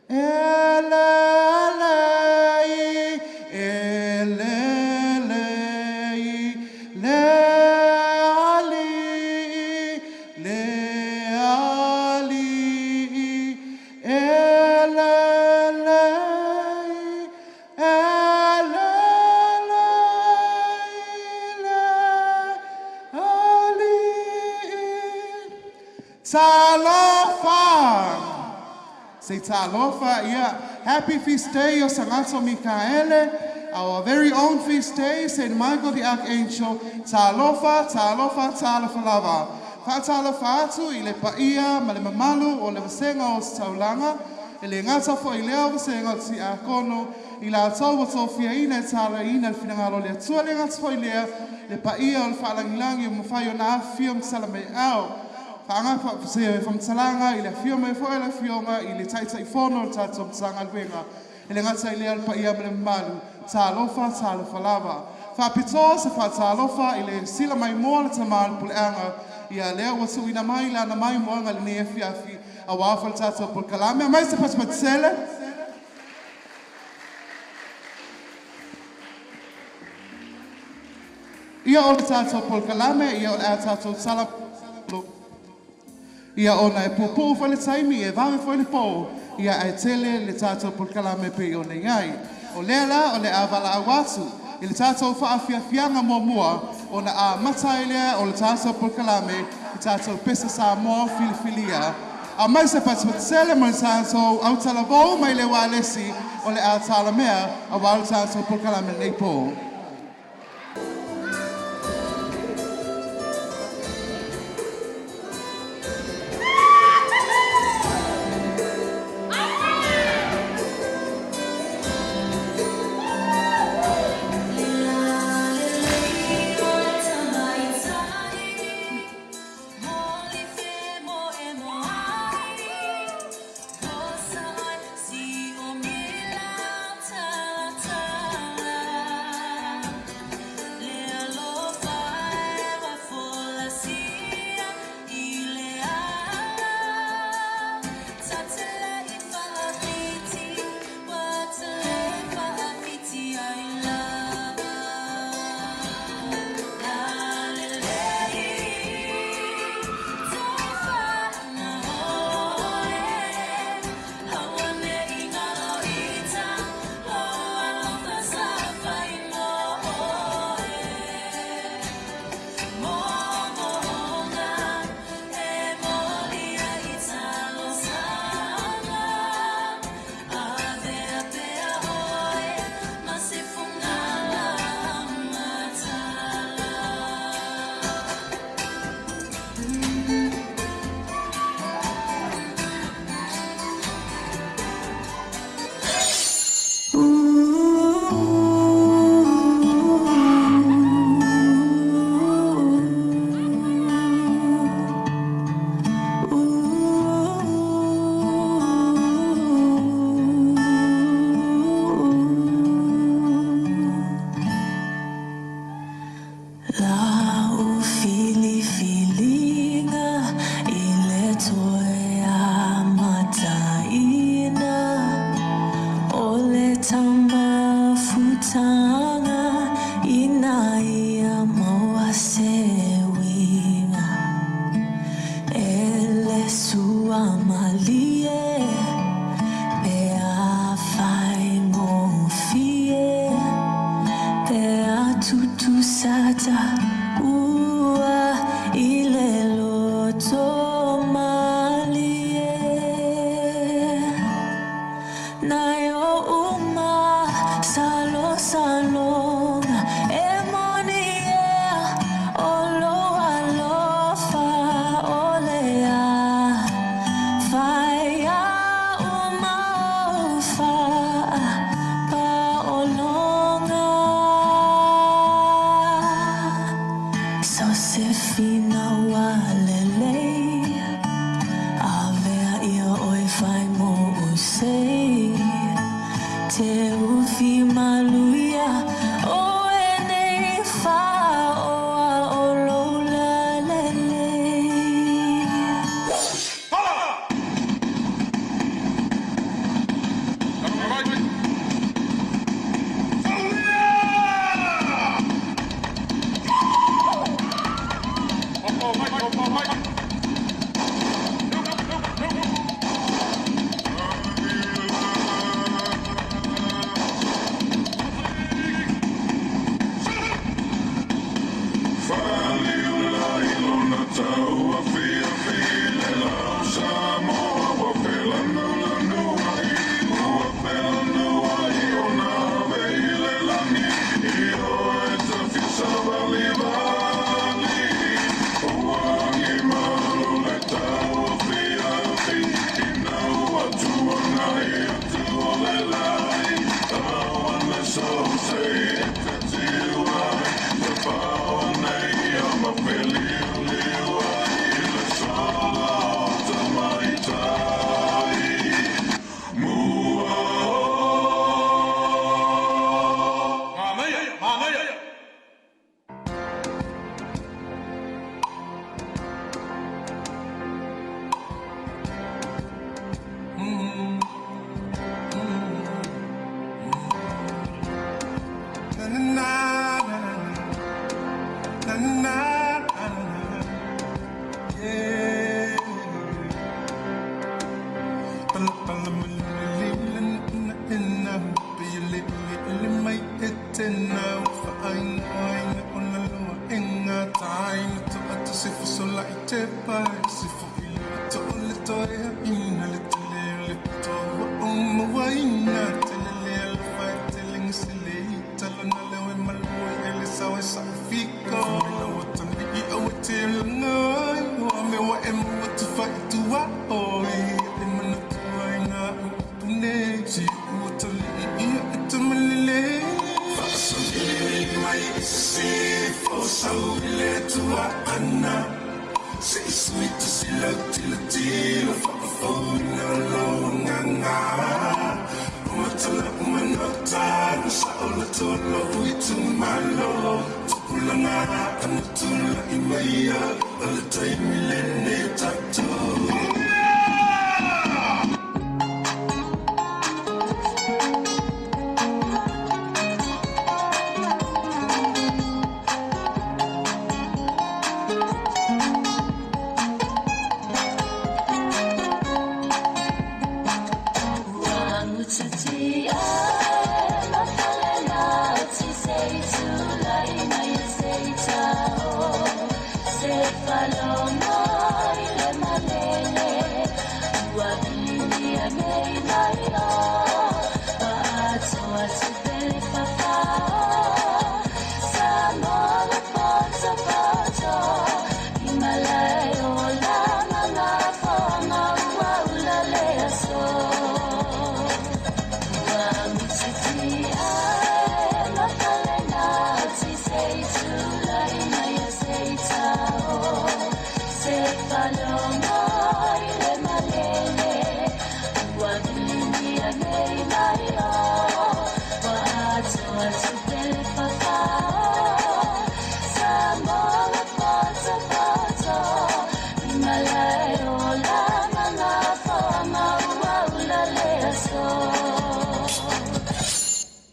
Elelei, elelei, le alii, le alii, elelei, elelei, le alii. Talofa! Say talofa, yeah. Happy feast day o Sagato Mikaele, our very own feast day, Saint Michael the Archangel. Talofa, talofa, talofa lava. Fa'atalofa atu i le paia ma le mamalu o le vasega o Ositaulaga, e le gata fo'i lea o vasega o Tiakono, i latou ua tofiaina e talaiina le finagalo o le Atua le gata fo'i lea, le paia o le fa'alagilagi ua mafai ona afifio ma tatala mai ao. Fa'agafa se faamatalaga i le afio mai fo'i o le Afioga i le Taitaifono o le tatou Matagaluega. E le gata i lea o le paia ma le mamalu, talofa, talofa lava. Faapitoa se faatalofa i le sila maimoa le tama o le puleaga, ia lea ua tuuina mai lana maimoaga i lenei afiafi, auā foi le tatou polokalame. Aumai se patipatisele. Ia o le tatou polokalame, ia o le a tatou tala ia ona e puupuu foi le taimi e vave foi le pō ia ae tele le tatou polokalame pei ona i ai. O lea la o le a valaau atu i le tatou faafiafiaga muamua ona amata ai lea o le tatou polokalame i tatou pese Samoa filifilia. Aumai se patipatisele mo le tatou autalavou mai le ualesi o le a talamea auā le tatou polokalame i lenei pō. Lau filifiliga i le toe amataina o le taumafutaga ina ia maua se uiga e le suamalie pe afaigofie pe a tutusata ua i le loto malie na o uma salosaloga e moni ea o lou alofa o le a fai a'u ma ou faapaologa. So se finau a lelei avea ia oe fai mo sei te ufi maluia o e nei fāoa o lou lalelei.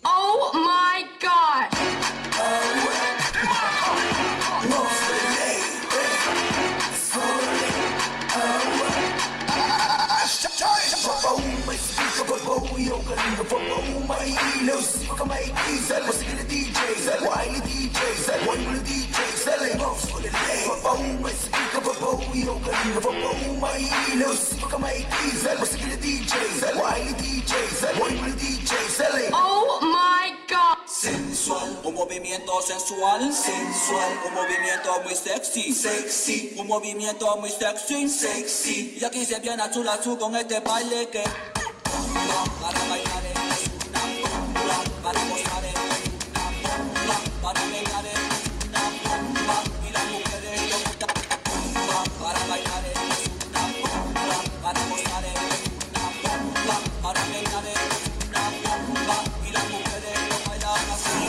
Oh my God! Oh my God! Sensual, un movimiento sensual, sensual, un movimiento muy sexy, sexy, un movimiento muy sexy, sexy. Y aquí se viene azul azul con este baile que para bailar es una bomba, para gozar es una bomba, para bailar es una bomba, y las mujeres lo bomba, para bailar es una bomba, para gozar es una bomba, para bailar es una bomba, y las mujeres lo bailan así.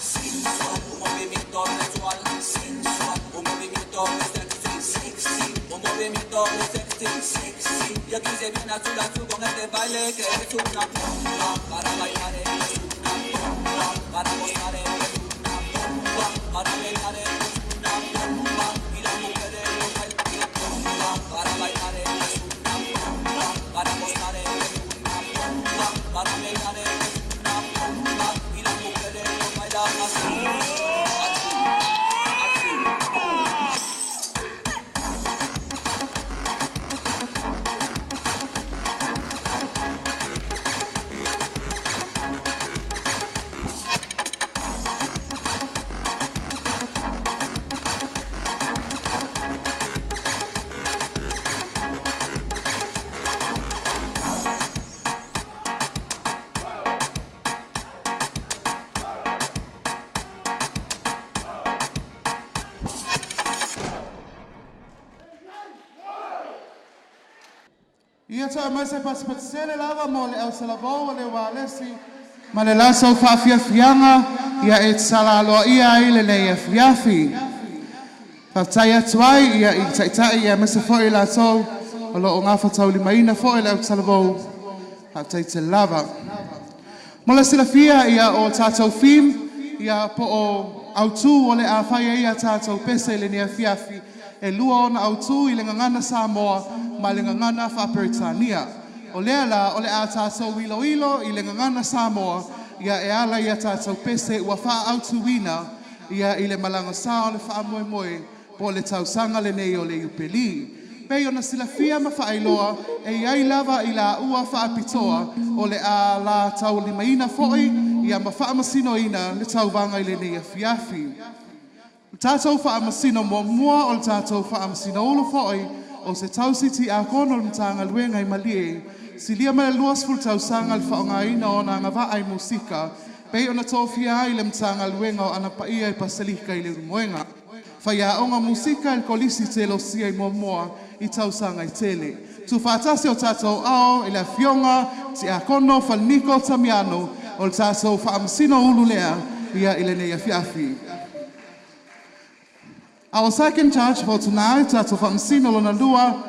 Sensual, un movimiento sensual, sensual, un movimiento sexy, sexy, un movimiento sexy. sexy, sexy. Y aquí se viene azul azul con este baile que es una bomba. Para bailar es una bomba, para gozar es una bomba, para bailar es una bomba. Y las mujeres lo bailan bomba. Para bailar es una bomba, para gozar es una bomba, para bailar es una bomba. Y las mujeres lo bailan así, así, así. Ia taʻi mai se pasipatisele lava mo le ausalavou o le ualesi ma le laso faafiafiaga ia e tatala aloaia ai lenei afiafi. Faafetai atu ai ia i taʻitaʻi ia aemaise foʻi latou o loo gafataulimaina foʻi le autalavou. Faafetai tele lava. Mo le silafia ia o tatou theme ia po o autū o le a fai ai a tatou pese i lenei afiafi, e lua ona autū i le gagana Samoa ma le gagana faa-Peretania. O lea la o le a tatou iloilo i le gagana Samoa ia e ala ia tatou pese ua faaautuina ia i le malaga sā o le faamoemoe po o le tausaga lenei o le Iupeli. Pei ona silafia ma faailoa, e i ai lava i laua faapitoa o le a la taulimaina foi ia ma faamasinoina le tauvaga i lenei afiafi. O tatou faamasino muamua o le tatou faamasino ulu foi o se tausi tiakono o le Matagaluega i Malie, silia ma le 20 tausaga le faaaogaina o ona agavaa i musika, pei ona tofia ai le Matagaluega o Ana Paia e Paselika i Leulumoega. Faiaoga musika i le Kolisi Telosia i Moamoa i tausaga e tele. Tuufaatasi o tatou ao i le afioga Tiakono Falaniko Tamiano o le tatou faamasino ulu lea ia i lenei afiafi. Our second judge for tonight, tatou faamasino lona lua,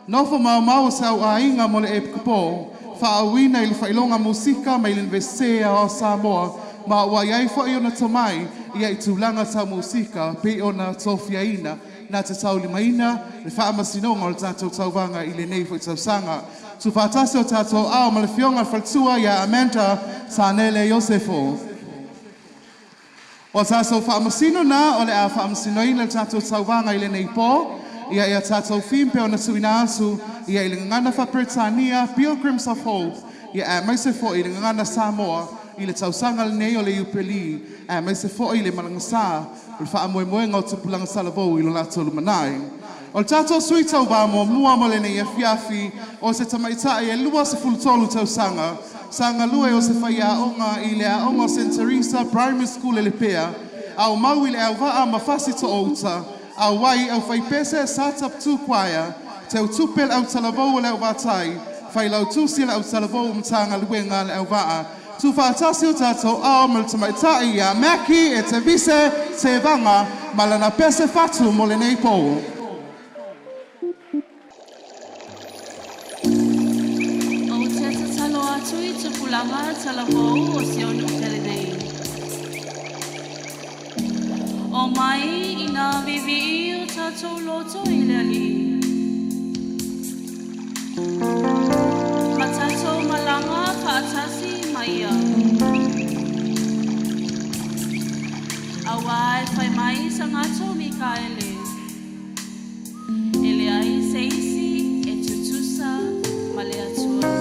nofo maumau o se au aiga mo le Epikopo, faauuina i le faailoga musika mai le Iunivesite o Samoa, ma ua i ai foi ona tomai ia i tulaga tau musika pei ona tofiaina na te taulimaina le faamasinoga o le tatou tauvaga i lenei foi tausaga. Tuufaatasi o tatou ao ma le afioga i le faletua ia Amanda Sanele Iosefo. O tatou faamasino na o le a faamasinoina le tatou tauvaga i lenei pō, ia ia tatou theme pe ona tuuina atu ia i le gagana faa-Peretania Pilgrims of Hope, ia aemaise foi i le gagana Samoa i le tausaga lenei o le Iupeli, aemaise foi le malagasā o le faamoemoega o tupulaga talavou i lo latou lumanai. O le tatou sui tauvā muamua mo lenei afiafi o se tamaita'i e 23 tausaga, sa galue o se faiaoga i le aoga o St Teresa Primary School i Lepea, aumau i le auvaa ma fasi toouta, auai au faipese sa Satap Choir, teutupe le autalavou o le auvaatai, failautusi le autalavou o Matagaluega a le Auvaa. Tuufaatasi o tatou ao ma le tamaita'i ia Maki e Tevise Tevaga ma lana pese fatu mo lenei pō. Ou te tatalo atu i tupulaga talavou o si ona pele nei. O mai i nā vivi o tātou loto i le alii. Ma tātou malanga whaatasi mai ia. Aua e whai mai sa ngato Mikaele. E le ai se isi e tutusa ma le atua.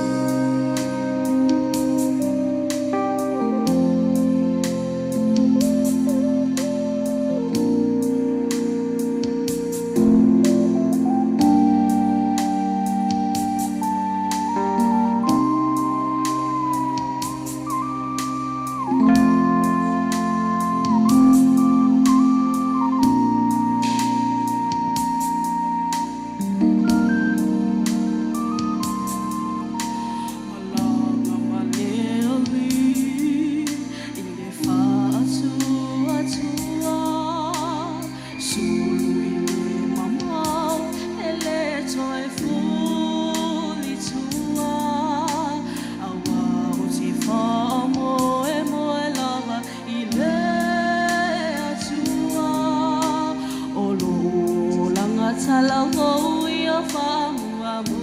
talavou ia faamuamua.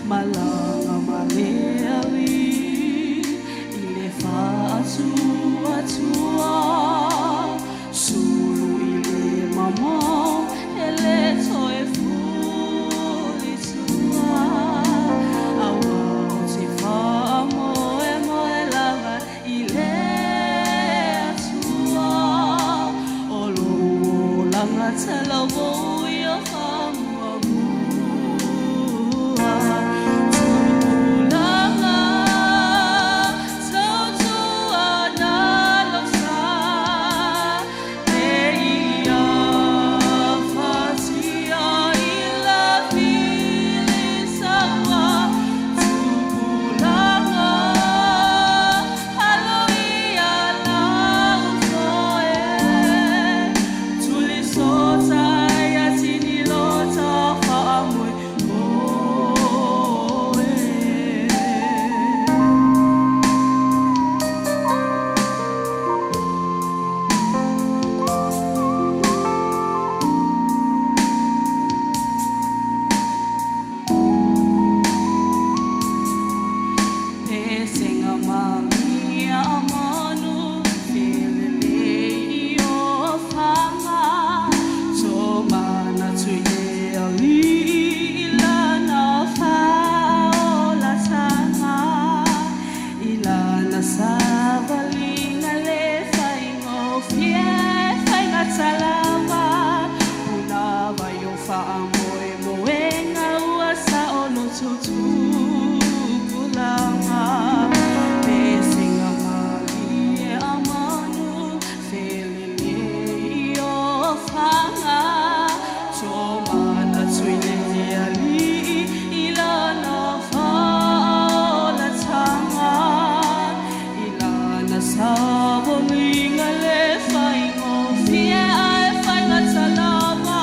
Malaga ma le alii i le faatuatua. Sulu i le mamao e lē toe fo'i i tua. Auā ou te faamoemoe lava i le Atua. O lou olaga talavou ia faamuamua. Tupulaga tautuana lau sa. Ne i afatia i le filisaua. Tupulaga alo ia lau foe. Tulisota ia tinilota faamoemoe. Pesega malie a manu felelei i ofaga. Tomanatu i le Alii i Lana faaolataga. I Lana savaliga le faigofie faigata lava. Punavai o faamoemoega ua saoloto tupulaga. Pesega malie a manu felelei i ofaga. Tomanatu i le Alii i Lana faaolataga. I Lana savaliga le faigofie ae faigata lava.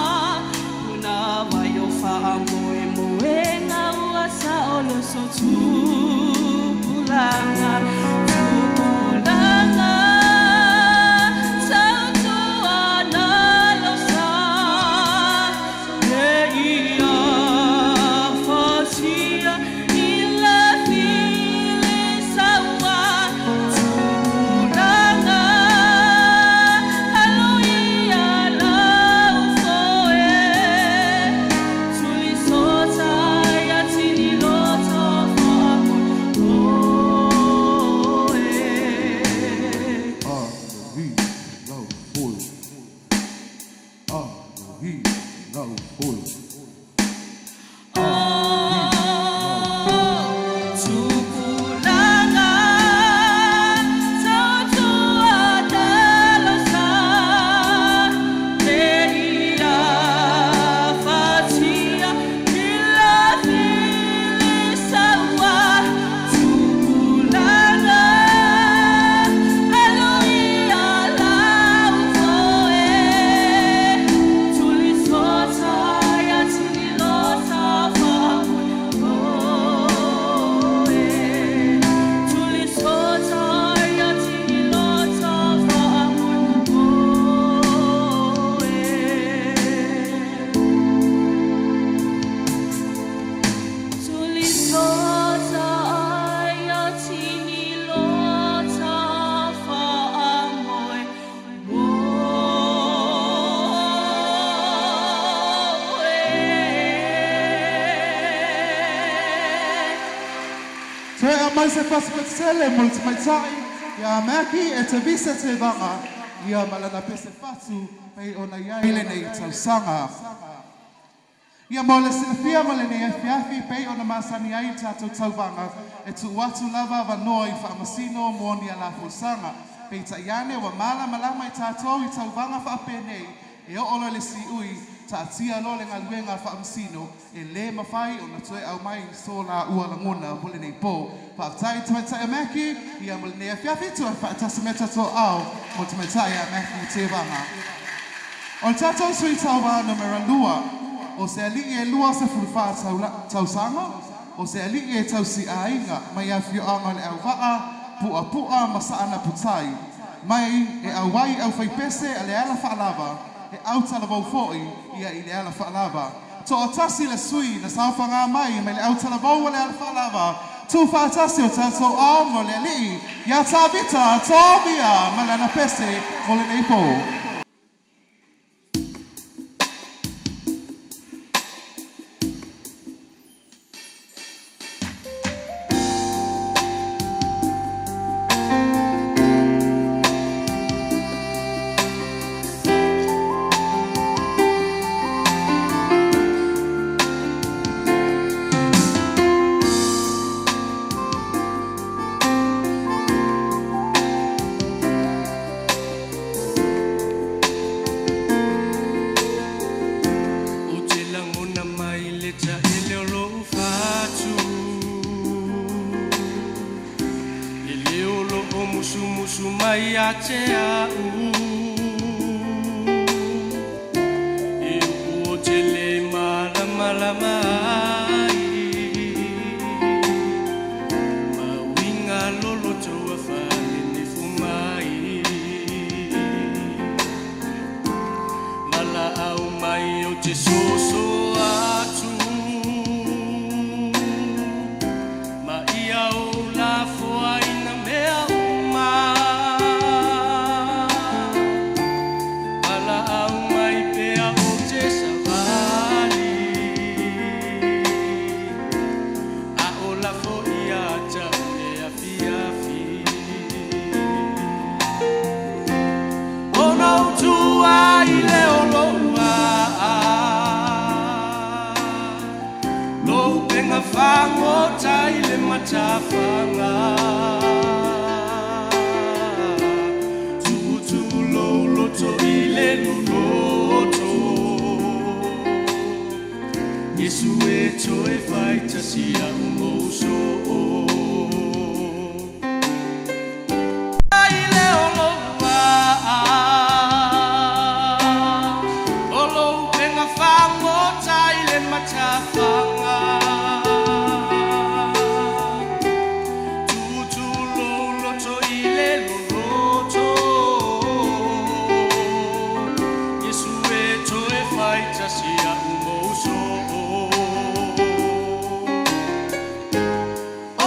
Punavai o faamoemoega ua saoloto tupulaga. Tupulaga tautuana lau sa. Ne i afatia i le filisaua. Tupulaga alo ia lau foe. Tulisota ia tinilota faamoemoe. Alohi lau foe. Alohi lau foe. Oh, tupulaga tautuana lau sa. Ne i afatia i le filisaua. Tupulaga alo ia lau foe. Tulisota ia tinilota faamoemoe. Tulisota ia tinilota faamoemoe. Tulisota ia tinilota faamoemoe. Toe aumai se fasifatele mo le tamaitai ia Maki e Tevisa Tevaga ia ma lana pese fatu pei ona i ai lenei tausaga. Ia mo le silafia mo lenei afiafi pei ona masani ai tatou tauvaga e tuu atu lava avanoa i faamasino mo ni alafolasaga. Peitai ane ua malamalama i tatou i tauvaga faapenei e oo loa le siui taatia loa le galuega a faamasino e lē mafai ona toe aumai so laua lagona mo lenei po. Faafetai tamaitai a Maki ia mo lenei afiafi tua faatasi me tatou ao mo tamaitai a Maki Tevaga. O le tatou sui tauvā numera 2, o se alii e 24 tausaga, o se alii e tausiaiga mai afioaga o Leauvaa, Puapua ma Saanaputai. Mai e auai au faipese a le ala faalava. He autalavou fo'i ia i le alafaalava. To'atasi le sui na saofagā mai mai le autalavou o le alafaalava. Tuufaatasi o tatou aao mo le alii iā Tavita Tovia ma lana pese mo lenei pō. Ou te lagona mai le taele o lou fatu, E le o loo musumusu mai ia te au, E upu ou te le malamalama ai, Ma uiga loloto ua faanenefo mai. Valaau mai ou te soso atu, Ma ia ou lafoaina mea uma. Valaau mai pea ou te savali, A o lafo ia te au le afiafi. Ona ou tuua i le o lou aa, Lou upega fagota i le matafaga. Tuutuu lou loto i le loloto, Iesu e toe faitasi a'u mou soo. I le o lou aa, O lou upega fagota i le matafaga. Tuutuu lou loto i le loloto, Iesu e toe faitasi a'u mou soo.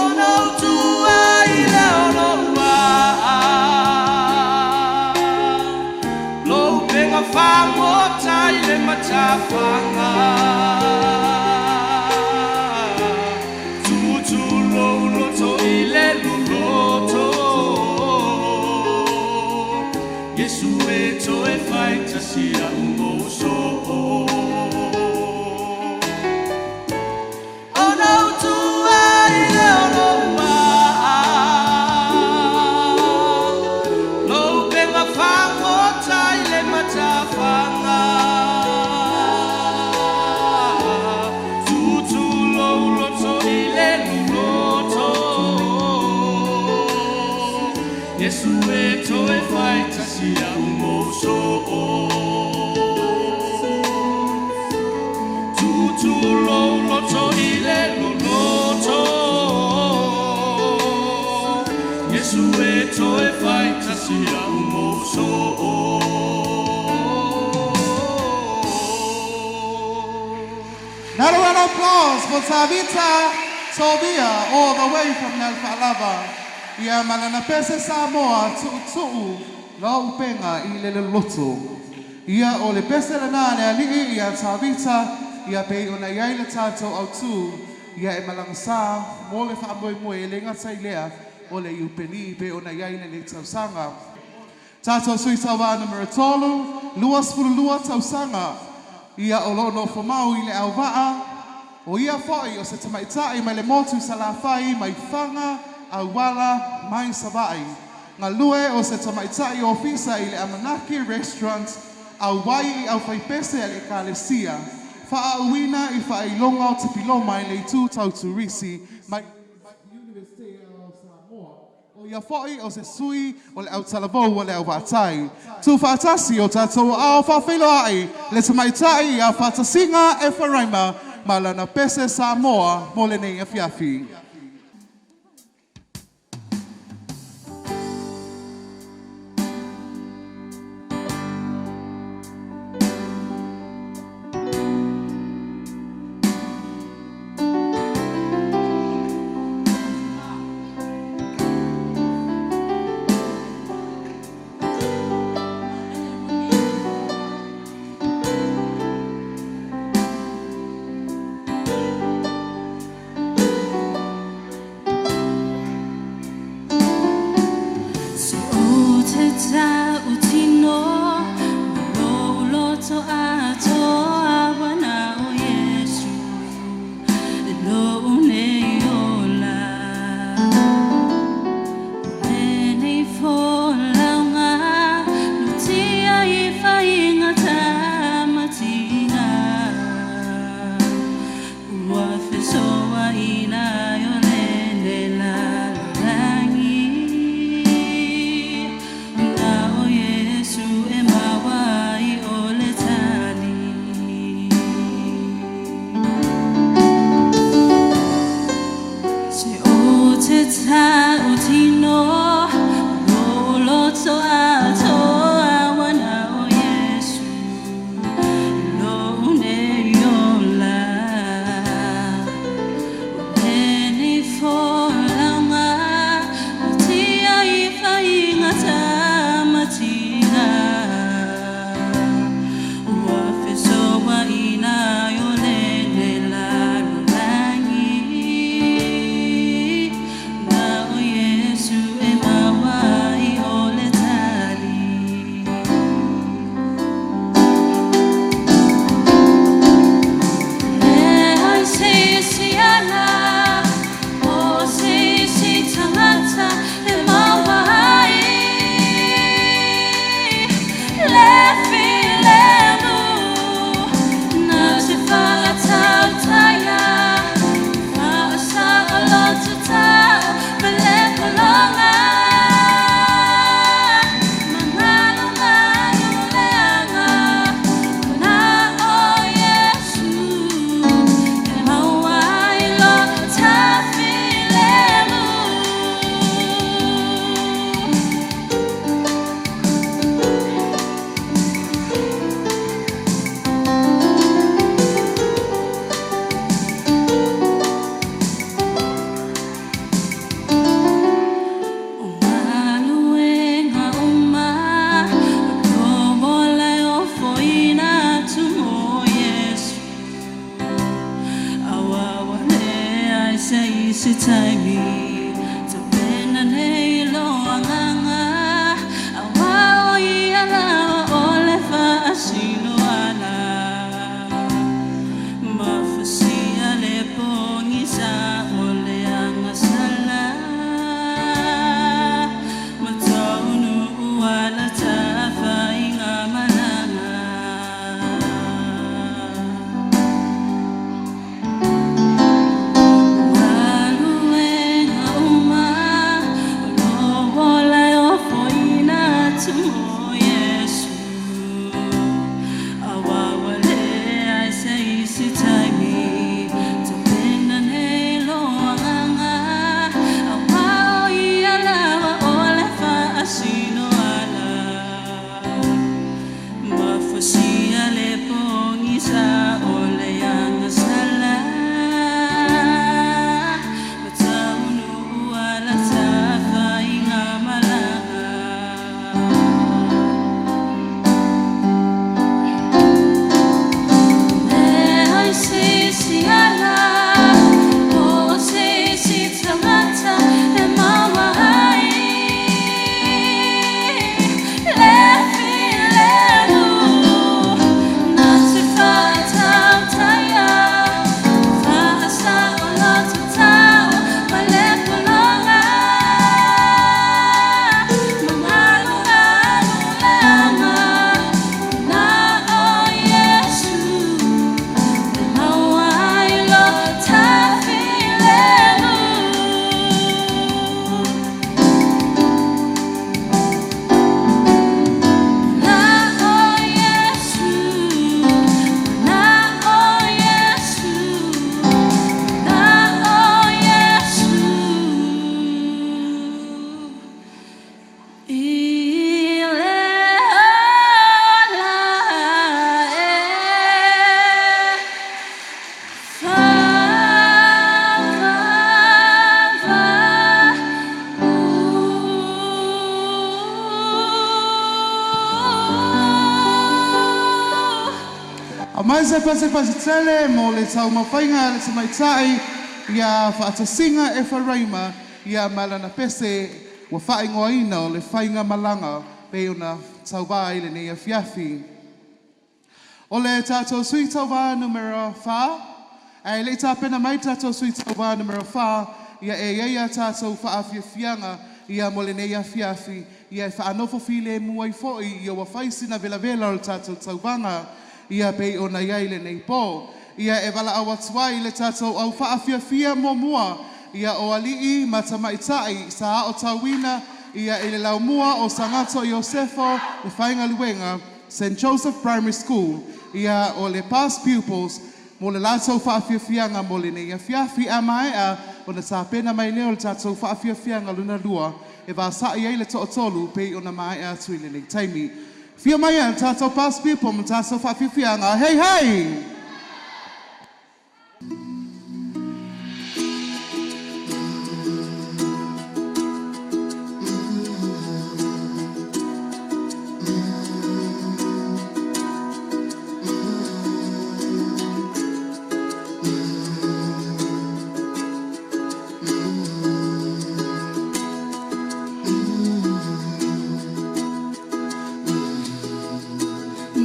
Ona ou tuua i le o lou aa, Lou upega fagota i le matafaga. Tuutuu lou loto i le loloto, Iesu e toe faitasi a'u mou soo. Ona ou tuua i le o lou aa, Lou upega fagota i le matafaga. Tuutuu lou loto i le loloto, Iesu e toe faitasi a'u mou soo. Tuutuu lou loto i le loloto, Iesu e toe faitasi a'u mou soo. Another round of applause for Tavita Tovia, all the way from Alafaalava. Ia ma lana pese Samoa, tuutuu, lou upega i le loloto. Ia o le pese lenā a le alii iā Tavita, ia pei ona i ai le tatou autū, ia e malaga sā mo le faamoemoe e le gata i lea o le Iupeli pei ona i ai lenei tausaga. Tatou sui tauva numera tolu, 22 tausaga, ia o loo nofomau i Leauvaa, o ia fo'i o se tamaita'i mai le motu Salafai mai Faga auala mai Sava'i. Galue o se tamaita'i ofisa i le Amanaki Restaurant, auai i aufaipese a le Ekalesia, faaauina i faailoga o tipiloma i le itu tau turisi mai Iunivesite o Samoa. O ia fo'i o se sui o le autalavou o le auvaatai. Tuufaatasi o tatou aao faafeiloai le tamaitai ia Fatasiga Efaraima ma lana pese Samoa mo lenei afiafi. Aumai se pasepase tele mo le taumafaiga a le tamaitai ia Faatasina Efaraima ia ma lana pese ua faaigoaina o le Faigamalaga pei ona tauvā ai lenei afiafi. O le tatou sui tauva numera 4, ae le i tapena mai tatou sui tauva numera 4, ia e i ai a tatou faafiafiaga ia mo lenei afiafi, ia e faanofo filemu ai foi ia ua fai sina velavela o le tatou tauvaga ia pei ona i ai lenei po. Ia e valaau atu ai le tatou au faafiafia muamua ia o alii ma tamaitai sa aotauina ia i le laumua o Sagatõ Iosefo le Faigaluega St. Joseph Primary School ia o le past pupils mo le latou faafiafiaga mo lenei afiafi. A maea ona tapena mai lea o le tatou faafiafiaga lona lua e vasa'i ai le toatolu pei ona maea atu i lenei taimi. Afio mai le tatou past pupil ma tatou faafiafiaga. Hei hei!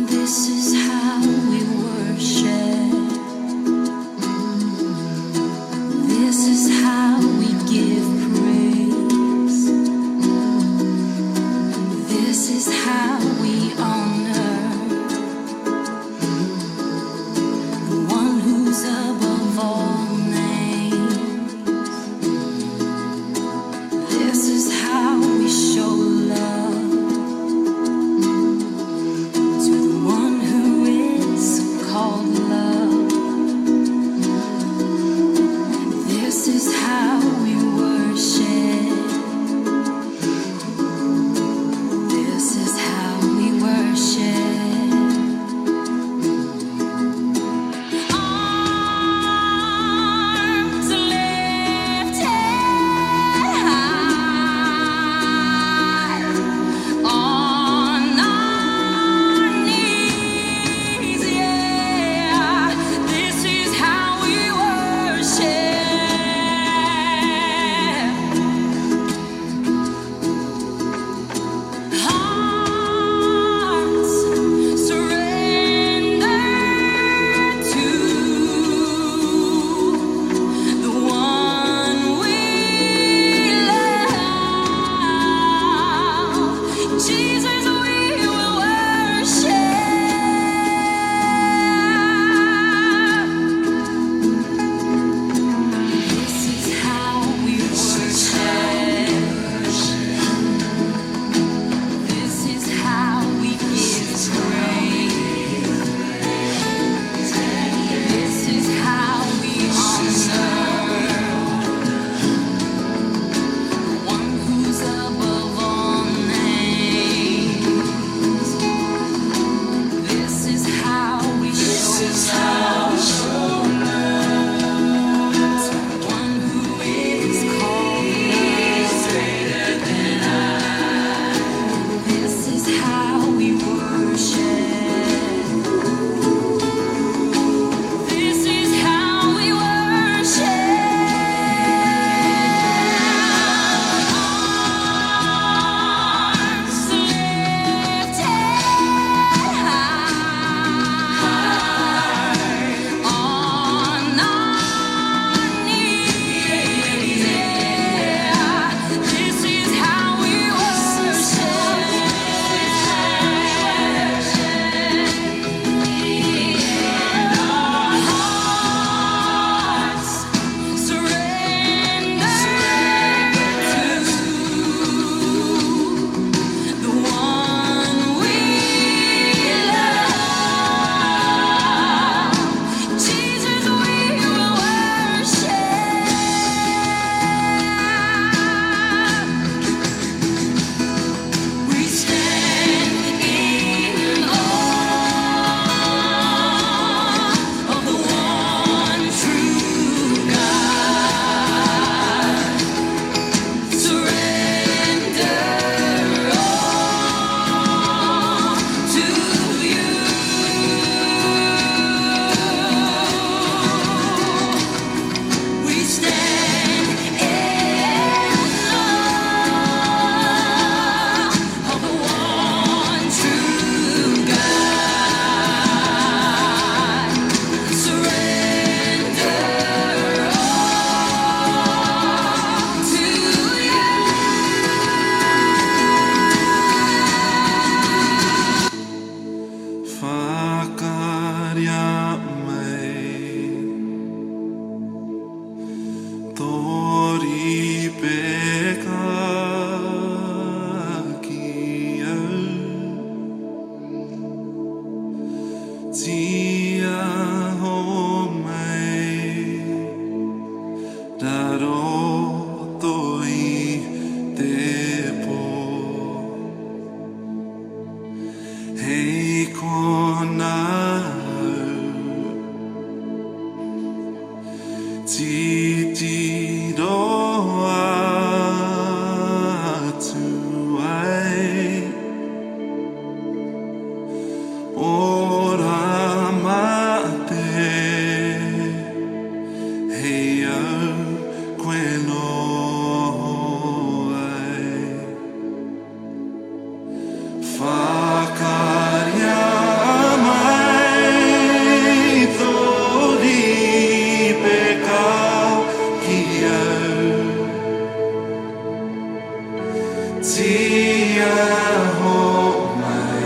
This is how we worship. Whakaria mai tō ripeka ki au. Tia homai Raroto i te pō. Hei kona au Titiro atu ai Ora mate Hei au koe noho ai. Whakaria mai tō ripeka ki au. Tia homai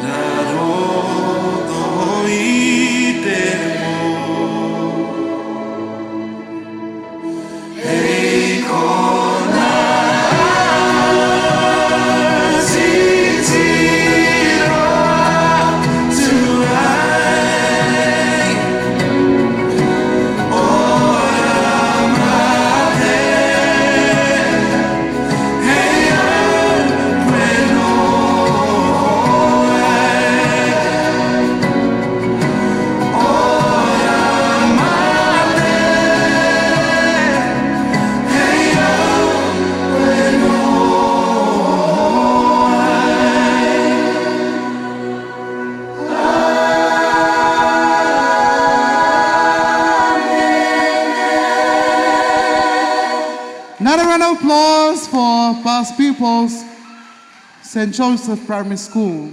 Raroto i te pō. Hei kona titiro atu ai. Ora mate Hei au koe noho ai. Ora mate Hei au koe noho ai. Another round of applause for past pupils, St. Joseph Primary School.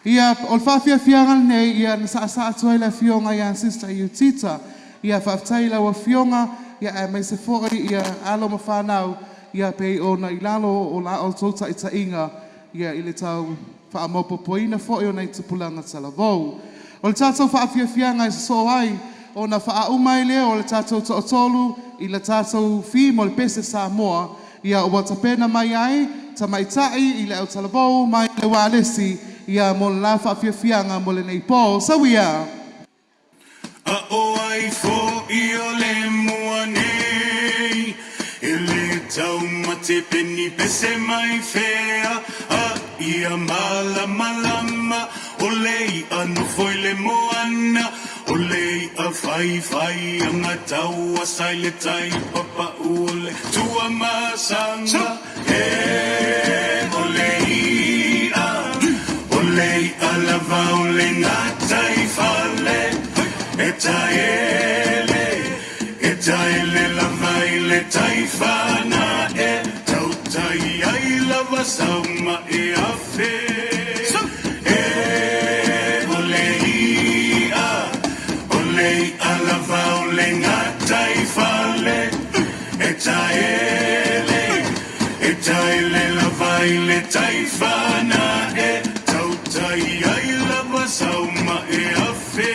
Ia, o le faafiafiaga lenei, ia na saasaa atu ai le afioga ia Sister Iutita. Ia faafetai i lau afioga, ia aemaise foi ia alo ma fanau, ia pei ona i lalo o la outou taitaiga, ia i le tau faamaopoopoina foi o nai tupulaga talavou. O le tatou faafiafiaga e sosoo ai, ona faauma ai lea o le tatou toatolu i le tatou fi mo le pese Samoa, ia ua tapena mai ai tamaitai i le autalavou mai le ualesi, ia mo le la faafiafiaga mo lenei po. So we are. A o ai fo'i o le mua nei E le taumate pe ni pese mai fea A ia malamalama O le i'a nofo i le moana O le i'a faifai agatau asa i le tai Papa'u o le Tuamasaga E o le i'a O le i'a lava o le gataifale E taele E taele lava i le taifana E tautai ai lava sau mae afe E o le i'a O le i'a lava o le gataifale E taele E taele lava i le taifana E tautai ai lava sau mae afe.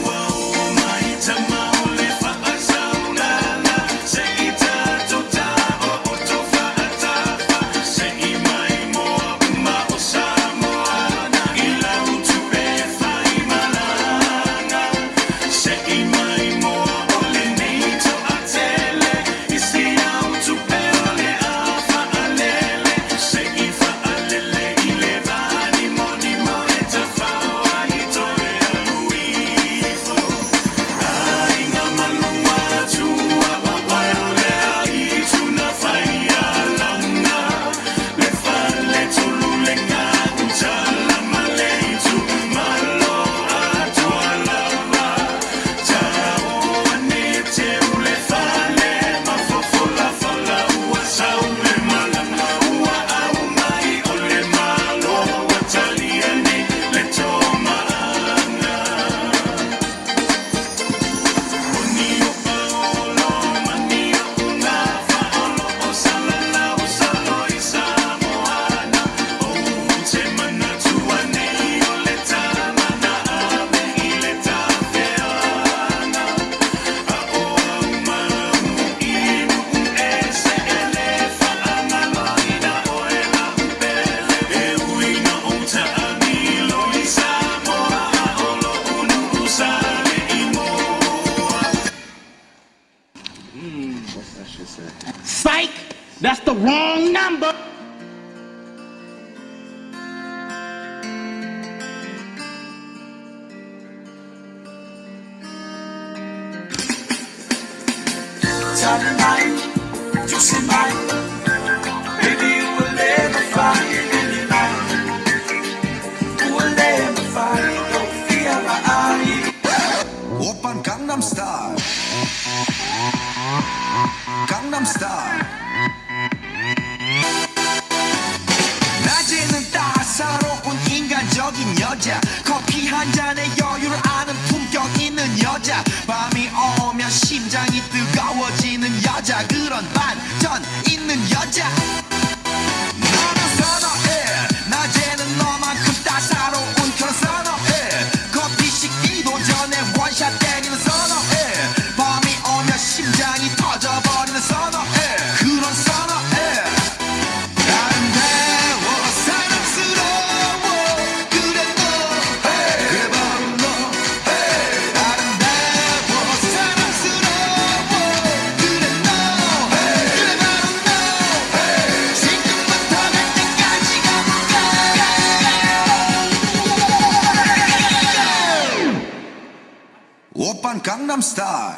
Ua oo mai tama o le faasaugala Se i tatou taooto faatafa Se i mai moa uma o Samoa I lau tupe faimalaga Se i mai moa o lenei. Psych! That's the wrong number! 오빤 강남스타일 강남스타일 낮에는 따사로운 인간적인 여자 커피 한 잔에 여유를 아는 품격 있는 여자 밤이 오면 심장이 뜨거워지는 여자 그런 반전 있는 여자 너는 선어해 낮에는 너만큼 따사로운 그런 선어해 커피 식기도 전에 원샷 때리는 선어해 밤이 오면 심장이 터져버리는 선어해 그런 선어해 아름다워 사랑스러워 그래 너 그래 바로 너 아름다워 사랑스러워 그래 너 그래 바로 너 지금부터 갈 때까지 가볼까 오빤 강남스타일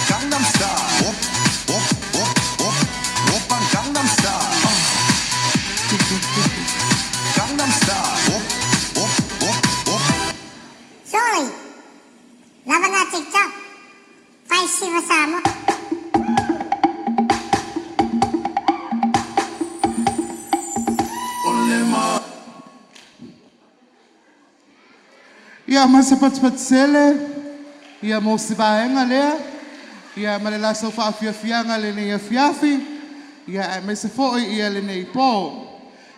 강남스타일 오오오오 오빤 강남스타일 강남스타일 오오오오 Sorry. Lava na TikTok. Fai siva sa mo. Ia masepatepatisele ia mo se vaega lea ia ma le laso faafiafiaga lenei afiafi ia aemaise foʻi ia lenei pō.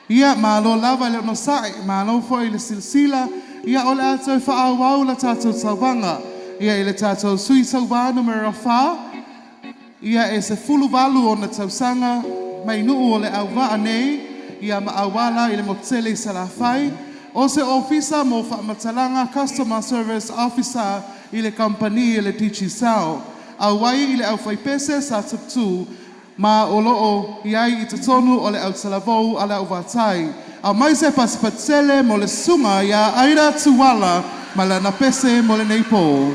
Ia malo lava le onosaʻi, malo foʻi le silasila ia o le a toe faaauau la tatou tauvaga ia i le tatou sui sauvā numera 4 ia e 18 ona tausaga mai nuu o le auvaa nei ia ma auala i le mokutele i Salafai o se ofisa mo faamatalaga customer service officer i le kampani e le Digicel auai i le aufaipese sa tuputu ma o loo iai i totonu o le autalavou a le auvatai. Au mai se pasipatisele mo le susuga ia Aida Tuala ma lana pese mo lenei pō.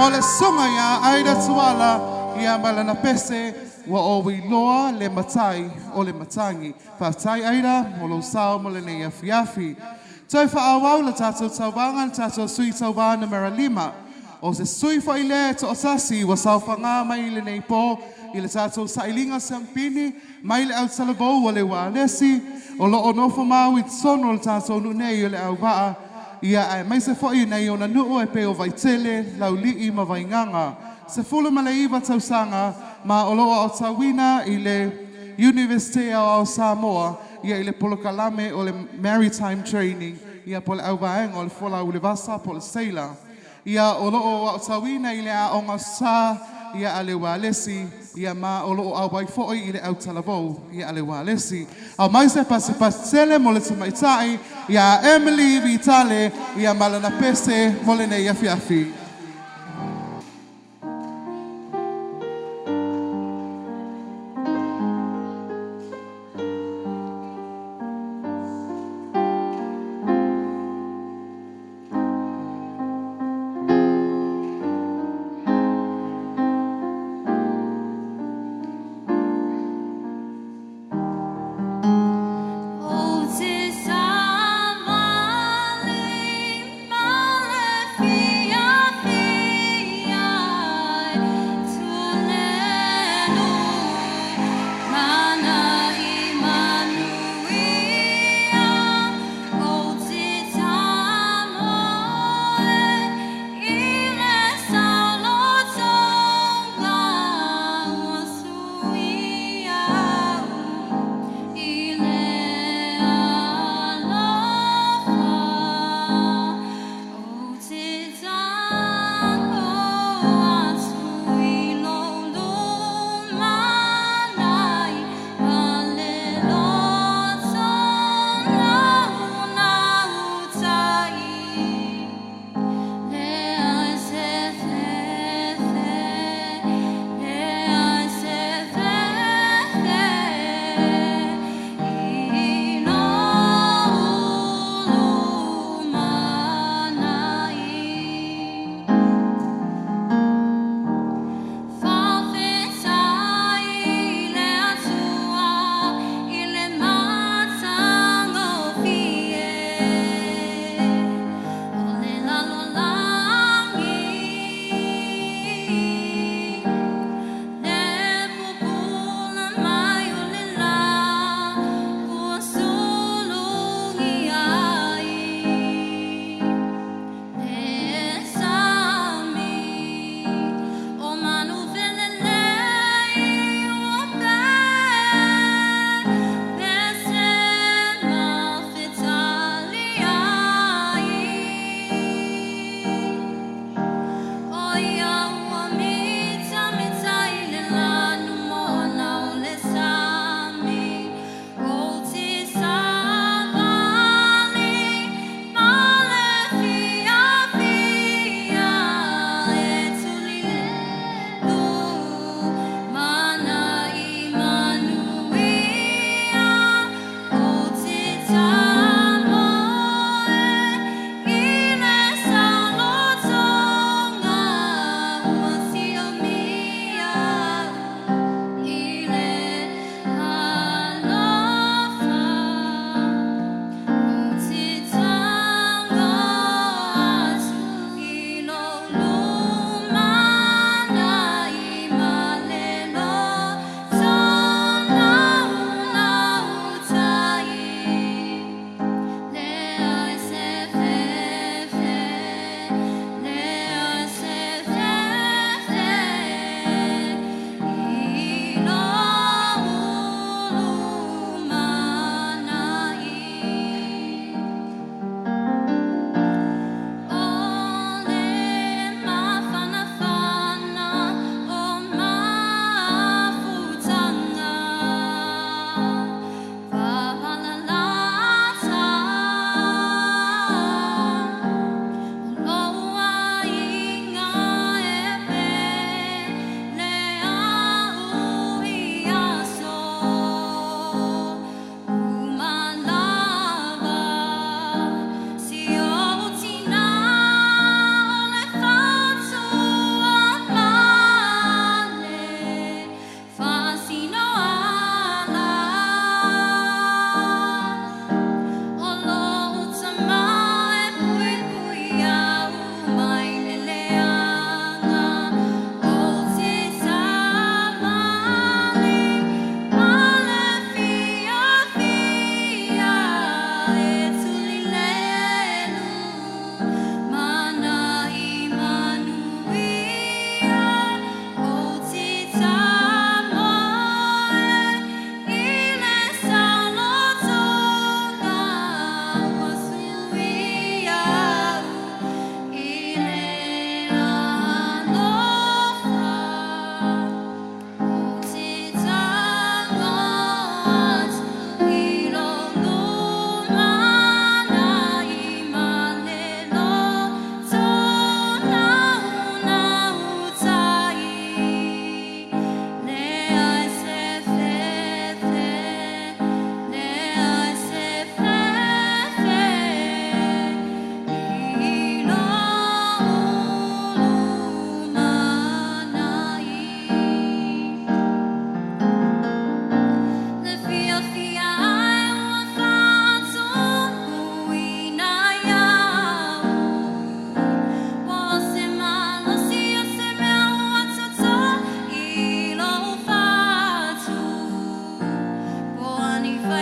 O le susuga ia Aida Tuala ia ma lana pese ua ou iloa le matai o le matagi. Faafetai Aida mo lou sao mo lenei afiafi. Toe faaauau le tatou tauvaga le tatou sui tauva numera 5. O se sui fo'i lea e to'atasi ua saofagā mai i lenei pō i le tatou sailiga siamupini mai le autalavou o le ualesi o loo nofomau i totonu o le tatou nuu nei o Leauvaa ia aemaise fo'i nai ona nuu e pei o Vaitele, Laulii ma Vaigaga. 19 tausaga ma o loo aotauina i le Iunivesite Aoao Samoa ia i le polokalame o le Maritime Training ia po o le auvaega o le folau i le vasa po o le sailor. Ia o loo aotauina i le aoga sa ia a le ualesi ia ma o loo auai foi i le autalavou ia a le ualesi. Aumai se pasipasi tele mo le tamaitai ia Emily Vitale ia ma lana pese mo lenei afiafi. Ou te savali ma le fia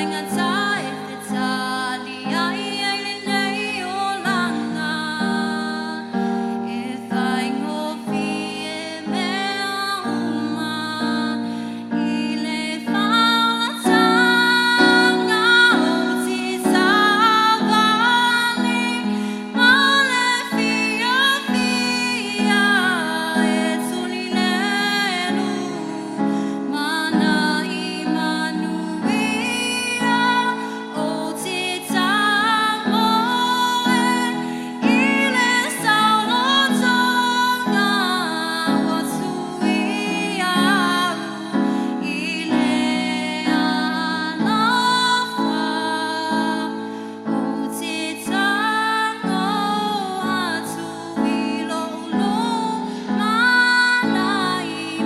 faigata e fetaliai ai lenei olaga. E faigofie mea uma i le faaolataga ou te savali ma le fiafia e tuli lelu mana i manuia ou te tamoe i le saolotoga ua tuia au i le alofa ou te tago atu i lou lumanai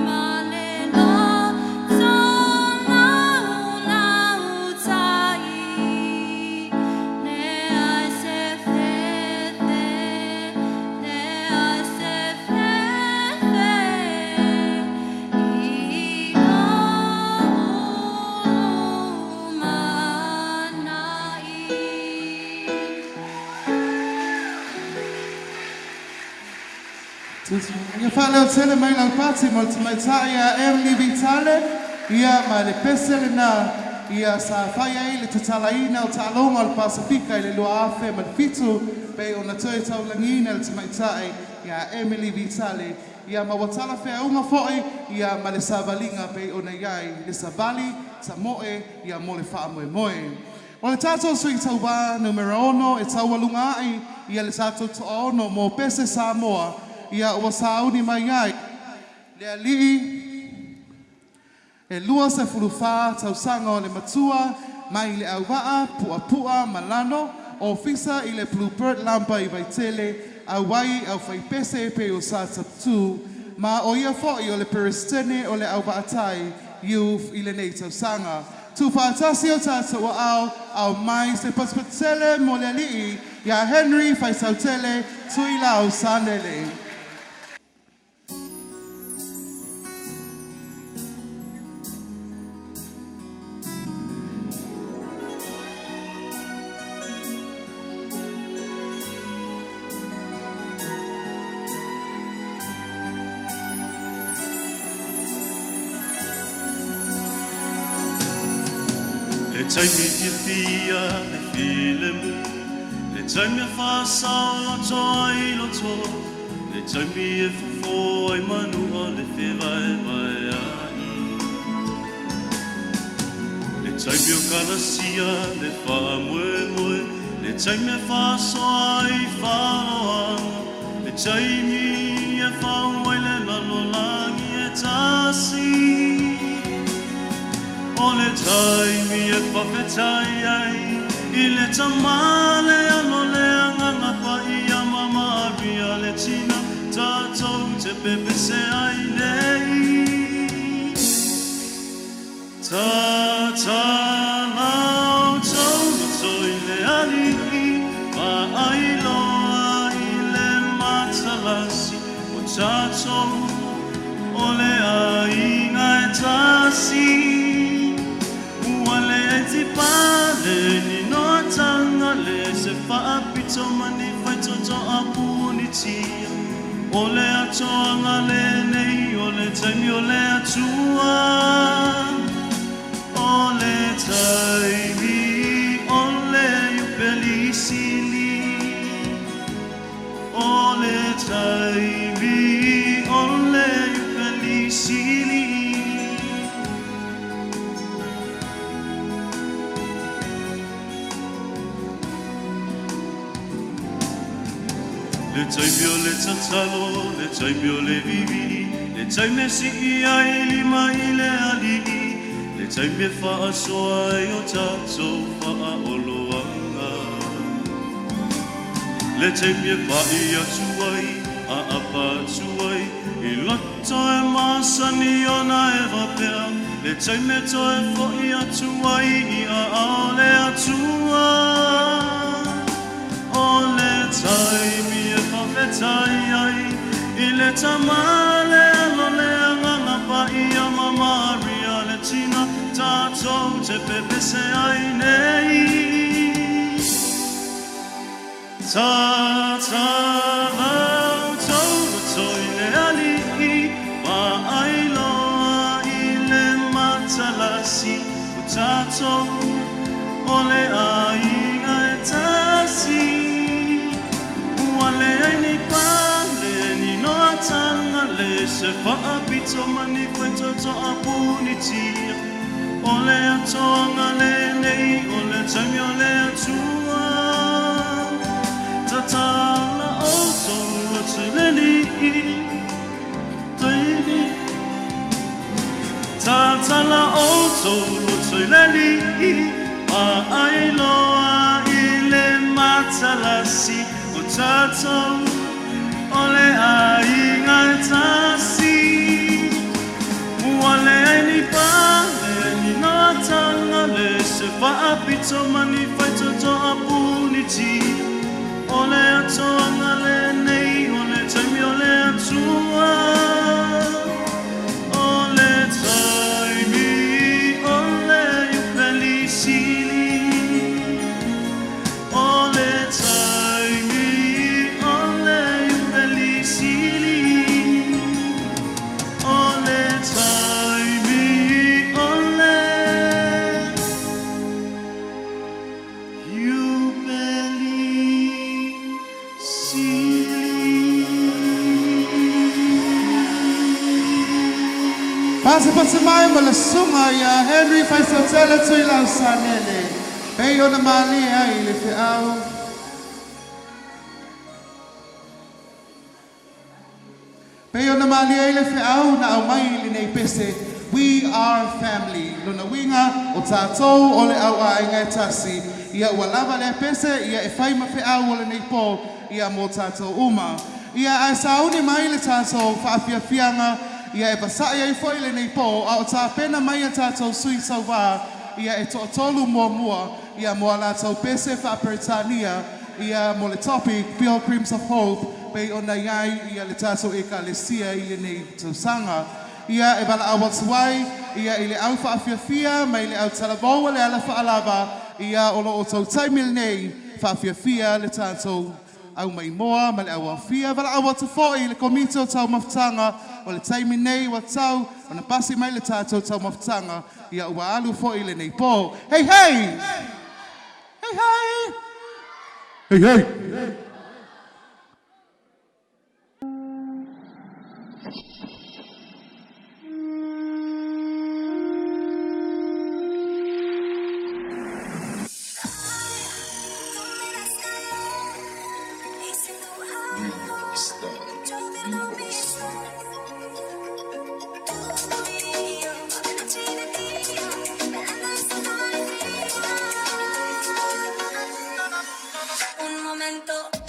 ma le loto laulautai. Leai se fefe, leai se fefe i lou lumanai. Ia faaleotele mai lau pati mo le tamaitai ia Emily Vitale, ia ma le pese lena ia sa fai ai le tatalaina o taaloga o le Pasefika i le 2007 pei ona toe taulagiina le tamaitai ia Emily Vitale, ia ma ua talafeauga foi ia ma le savaliga pei ona i ai le savali tamoe ia mo le faamoemoe. O le tatou sui tauvā numera 6 e taualuga ai ia le tatou toaono mo pese Samoa, ia ua sauni mai ai le alii e 24 tausaga o le matua mai le auvaa Puapua Malano, ofisa i le Bluebird Lampa i Vaitele, auai au faipese pe o sa tatu ma o ia foi o le Peresetene o le Auvaatai Youth i lenei tausaga. Tuufaatasi o tatou aao, ao mai se patupatele mo le alii ia Henry Faisautele Tuilau Sanele. Le taimi fiafia le filemu, le taimi e faasaoloto ai loto, le taimi e fofo ai manu o le fevaevaea'i, le taimi o kalasia le faamoemoe, le taimi e faasoa ai faaloaga, le taimi e fau ai le lalolagi e tasi. O le taimi e faafetai ai i le Tama le Alo le Agaga Paia ma Maria le tina tatou te pepese ai nei. Tatala outou loto i le Alii, faailoa i le matalasi o tatou o le aiga e tasi. Ua le tipale ni noataga le se faapito ma ni faitotoa punitia. O le atoaga lenei o le taimi o le Atua. O le taimi o le Iupeli Sili. O le taimi o le Iupeli Sili. Le taimi o le tatalo, le taimi o le vivii, le taimi e sii ai lima i le Alii, le taimi e faasoa ai o tatou faaoloaga. Le taimi e pa'i atu ai, aapa atu ai, i loto e masani ona e faapea, le taimi e toe fo'i atu ai i aao o le Atua. O le taimi e faafetai ai i le Tama le Alo le Agaga Paia ma Maria le tina tatou te te pepese ai nei. Tatala outou loto i le alii, vaai loa i le matalasi o tatou o le aiga e tasi. Ua leai ni pale, ni noataga, le se faapito ma ni faitotoa punitia. O le atoaga lenei o le taimi o le Atua. Tatala outou loto i le Alii. Taimi. Tatala outou loto i le Alii, vaai loa i le matalasi o tatou o le aiga e tasi. Ua leai ni pale, ni noataga, le se faapito ma ni faitotoa punitia. O le atoaga lenei o le taimi o le Atua. O le taimi o le Iupeli Sili. O le taimi o le Iupeli Sili. O le taimi o le Iupeli Sili. Pasipasi mai ma le susuga ia Henry Faisautele Tuilau Sanele, pei ona malie ai le feau. Pei ona malie ai le feau na aumai i lenei pese, We are family. Lona uiga, o tatou o le au aiga e tasi. Ia ua lava lea pese, ia e fai ma feau o lenei pō, ia mo tatou uma. Ia ae sauni mai le tatou faafiafiaga, ia e vasa'i ai foi lenei pō, a o tapena mai a tatou sui sauvā, ia e toatolu muamua, ia mo a latou pese faa-Peretania, ia mo le topic Pilgrims of Hope, pei ona i ai ia le tatou Ekalesia i lenei tausaga. Ia e valaau atu ai ia i le au faafiafia mai le au talavou o le ala faalava, ia o lo outou taimi lenei, faafiafia le tatou au maimoa ma le au aofia. Valaau atu foi i le Komiti o Taumafataga, o le taimi nei ua tau ona pasi mai le tatou taumafataga, ia ua alu foi lenei pō. Hey hey! Hey hey! Hey hey! Un momento.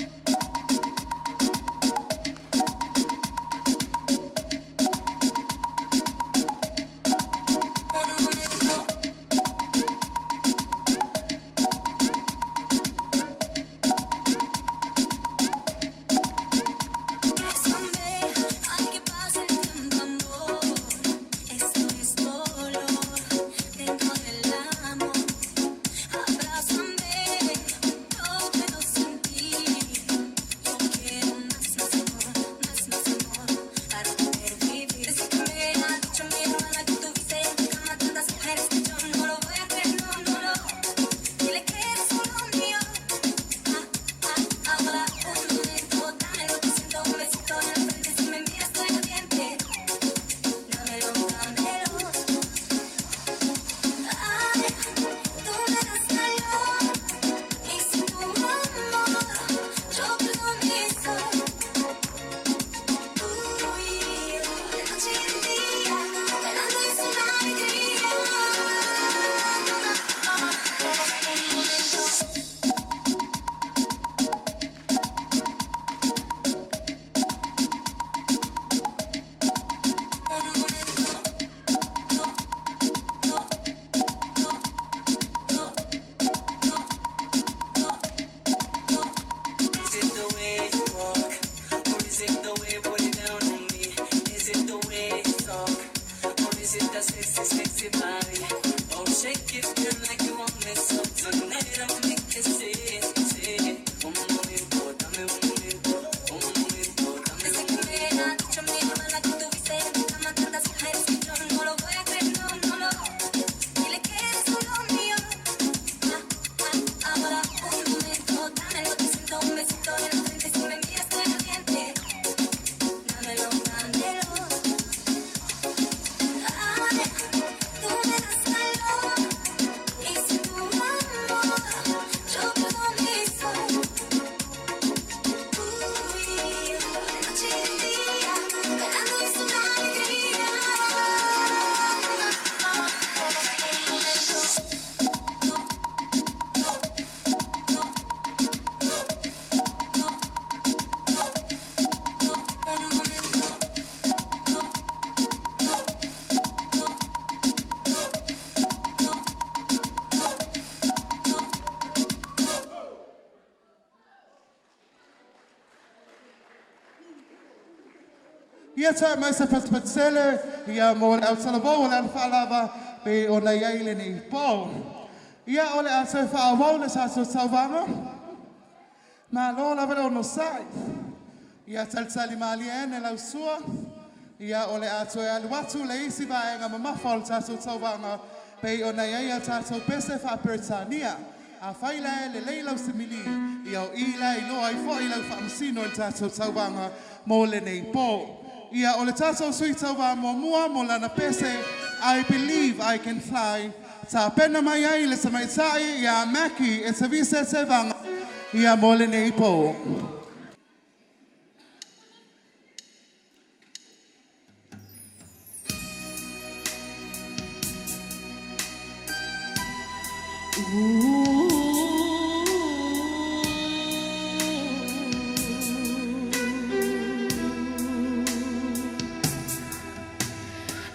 Desde que me ha dicho mi hermana que tuviste en tu cama tantas mujeres que yo no lo voy a creer, no, no, no. Dile que eres solo mío. Ah, ah, ahora un momento, dámelo, te siento un besito en la frente. Si me miras con el diente, dámelo, dámelo. Ay, tú me das calor y sin tu amor yo pierdo mi sol. Tú y yo, de noche y de día, bailando es una alegría. Ia tae mai se patupatele, ia mo le au talavou o le alafaalava pe ona i ai lenei po. Ia o le a toe faaauau le tatou tauvaga. Malo lava le onosai. Ia talitali malie ene lau sua. Ia o le a toe alu atu le isi vaega mamafa o le tatou tauvaga pei ona i ai a tatou pese faa-Peretania. Afai la e lelei lau simili, ia o i la iloa ai foi lau faamasino i le tatou tauvaga mo lenei po. Ia o le tatou sui tauva muamua mo lana pese I Believe I Can Fly. Tapena mai ai le tamaitai ia Maki e Tavise Tevaga ia mo lenei po.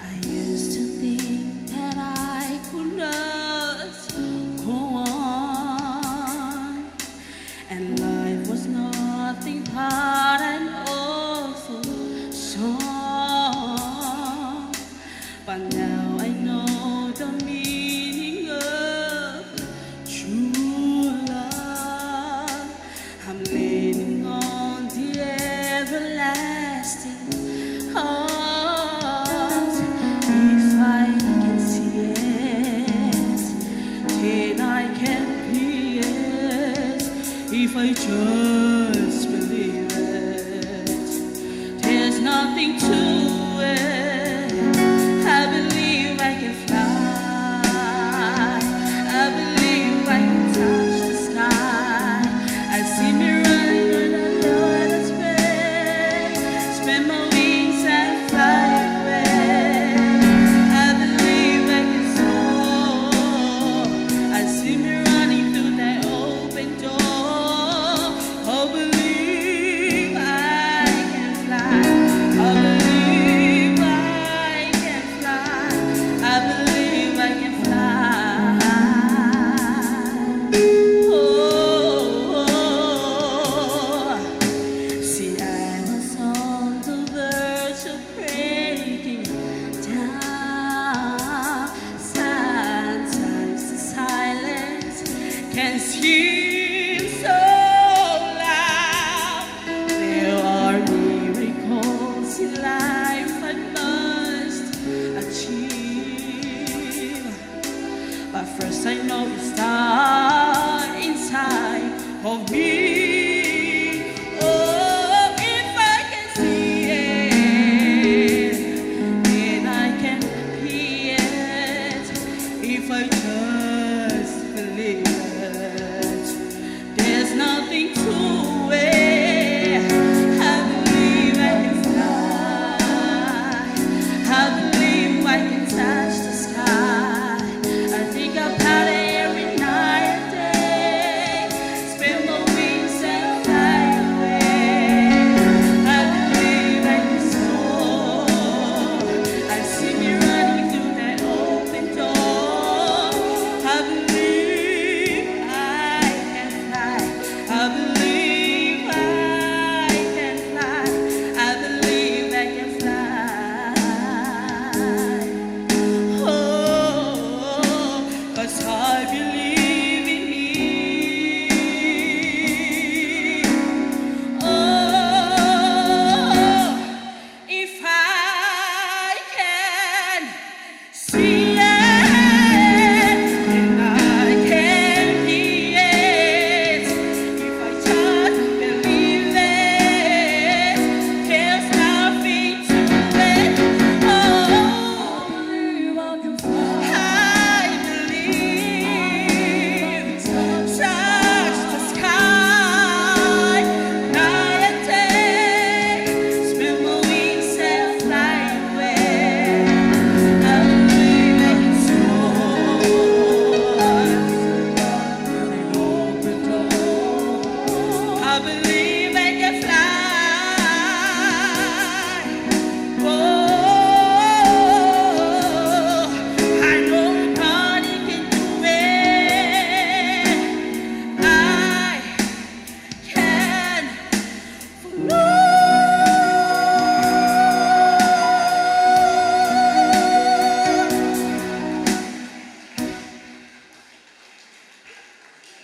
I used to think that I could not go on, and life was nothing but an awful song. But now I know the meaning of true love. I'm leaning on the everlasting arms. If I can see it, then I can be it. If I just believe it, there's nothing to it. I believe I can fly. I believe I can touch the sky. I see me running when I know it's big. Spread my wings and fly away. I believe I can soar. I see me running through that open door. I believe I can fly. I believe I can fly. I believe I can fly. Oh, see, I was on the verge of breaking down. Sometimes the silence can seem so loud. There are miracles in life I must achieve. But first I know it's not inside of me. Oh, if I can see it, then I can be it. If I just believe it, there's nothing to it. I believe I can fly. I believe I can touch the sky. I think about it every night and day. Spend my wings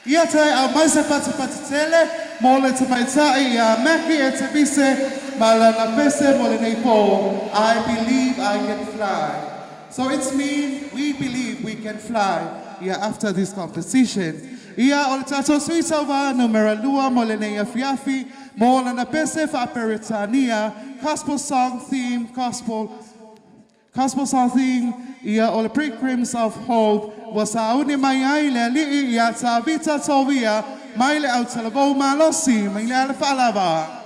Ia te au mai se patipati tele mo le tamaitai ia Mackie Etebise ma lana pese mo lenei po. I believe I can fly. So it's mean we believe we can fly. Ia after this competition. Ia o le tatou sui tauva numera 2 mo lenei afiafi mo lana pese faaperetania gospel song theme gospel gospel song theme ia o le Pilgrims of Hope ua sauni mai ai le alii ia Tavita Tovia mai le autalavou malosi mai le alafaalava.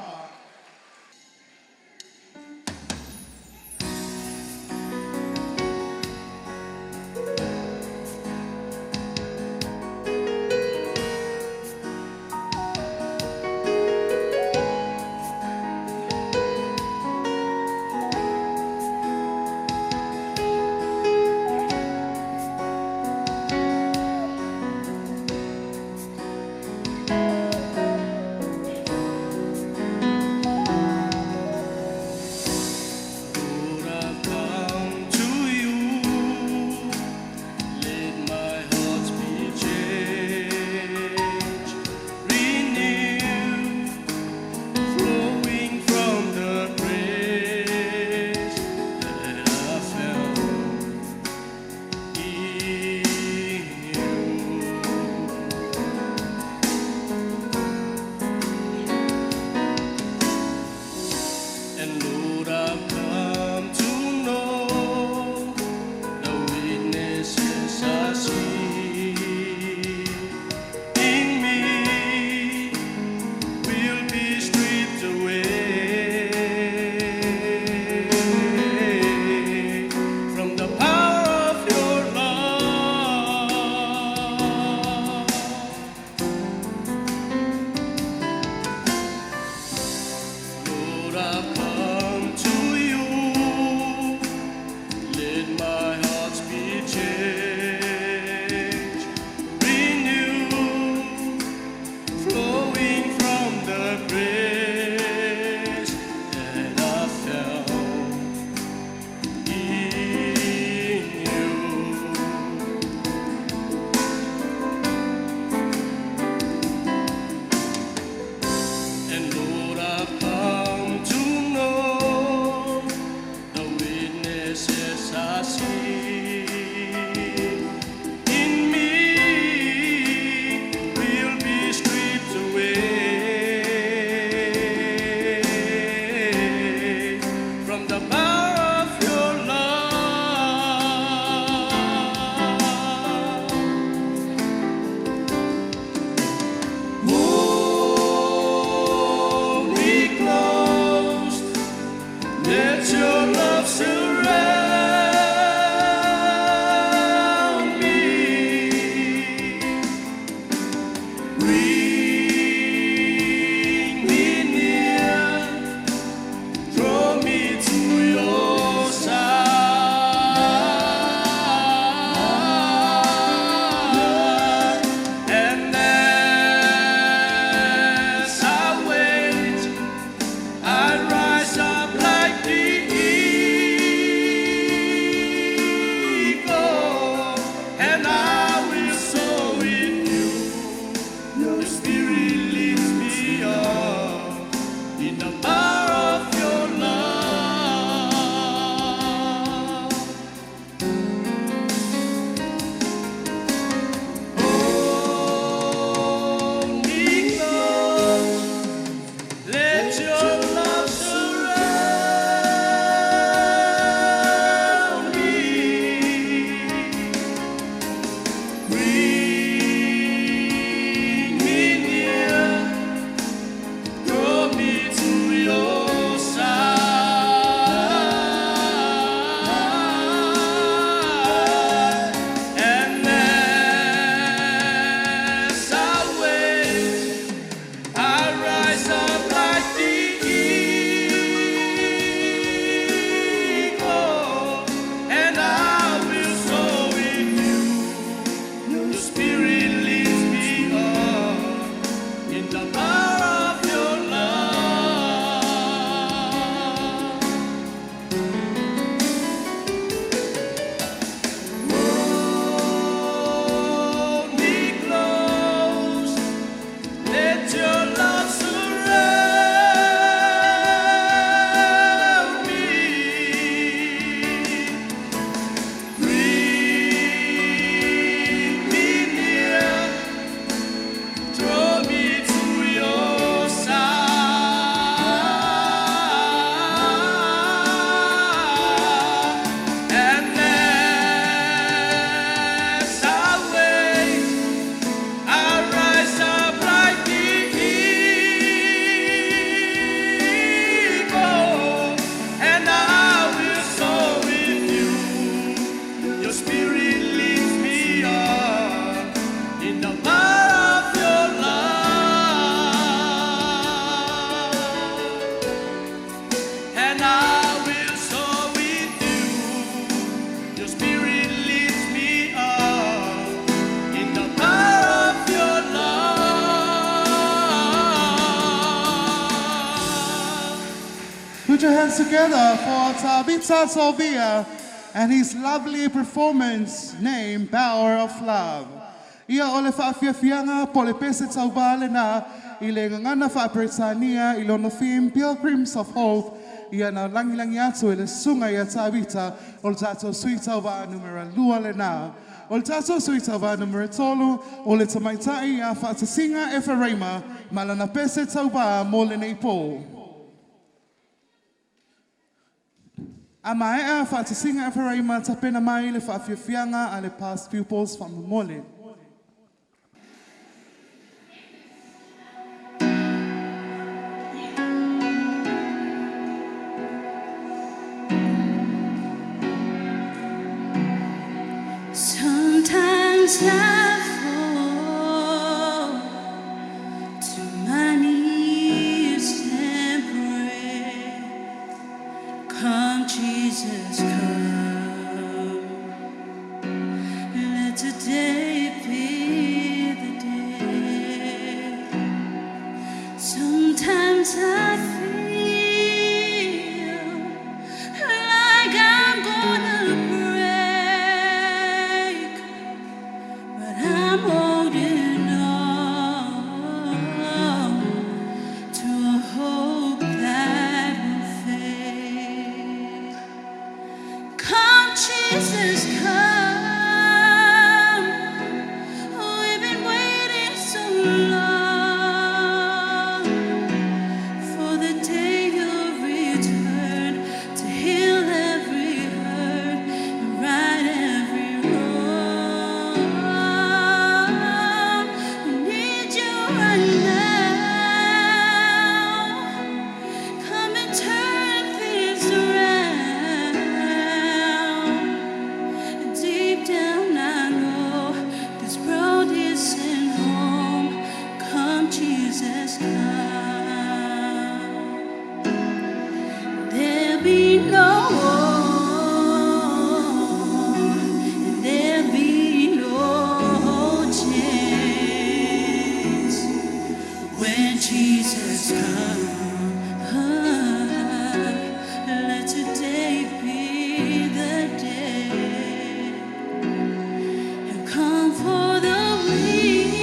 in the power of your love. And I will soar with you. Your spirit lifts me up in the power of your love. Put your hands together for Tavita Sovia and his lovely performance named Power of Love. Ia o le whaafiafianga po le pese tauva lena i le ngangana whaaperetania i lona theme Pilgrims of Hope ia na langilangi atu e le sunga ia Tavita o le tātou sui tauva numera lua lena. O le tātou sui tauva numera tolu o le tamaitai a whaatasinga Ephraima malana pese tauva mo lenei pō. A maea whaatasinga Ephraima tapena mai le whaafiafianga a le past pupils whamamole. Sometimes I fall to my knees and pray. Come, Jesus, come. Let today be the day. Sometimes I feel like I'm gonna break, but I'm holding on to a hope that won't fade. Come, Jesus, come. We've been waiting so long for the day you return to heal every hurt and right every wrong. We need you right now. Come and turn things around. Deep down I know this world isn't home. Come, Jesus, come. There'll be no war, and there'll be no chains when Jesus comes. Let today be the day. And come for the weak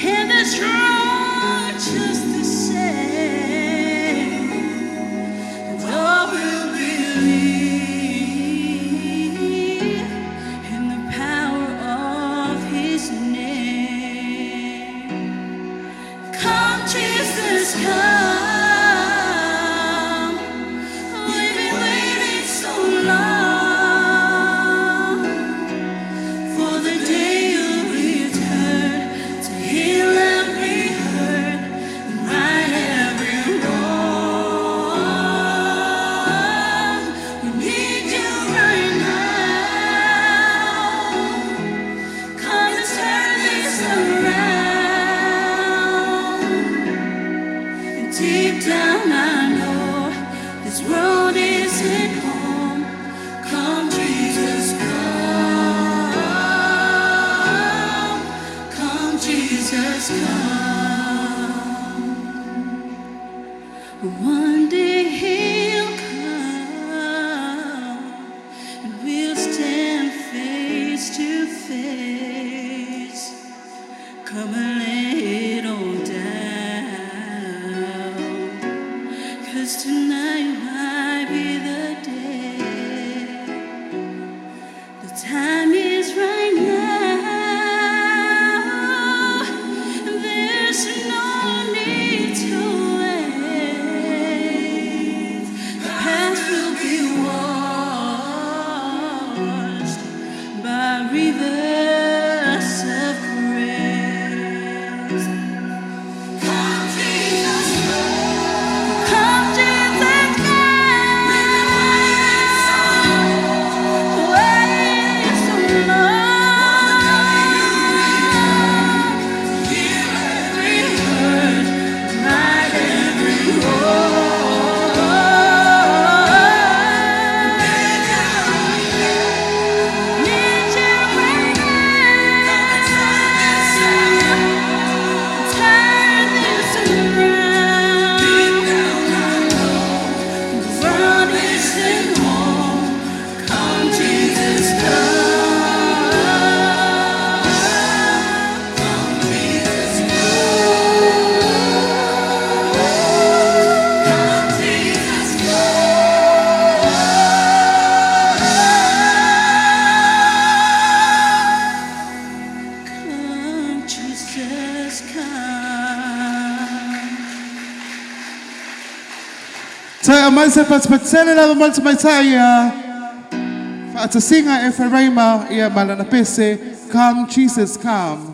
and the strong just the same. And all will believe in the power of His name. Come, Jesus, come. We've been waiting so long for the day you return to heal every hurt and right every wrong. We need you right now. Come and turn this around. Deep down I know this world isn't home. Come, Jesus, come. Come, Jesus, come. One day he'll come and we'll stand face to face. Come and lay it all down. 'Cause tonight might be the day. The time is right now. There's no need to wait. The past will be washed by rivers of grace. Toe aumai se patupatutele lava mo le tamaitai ia faatasiga Eferaima ia ma lana pese Come Jesus Come.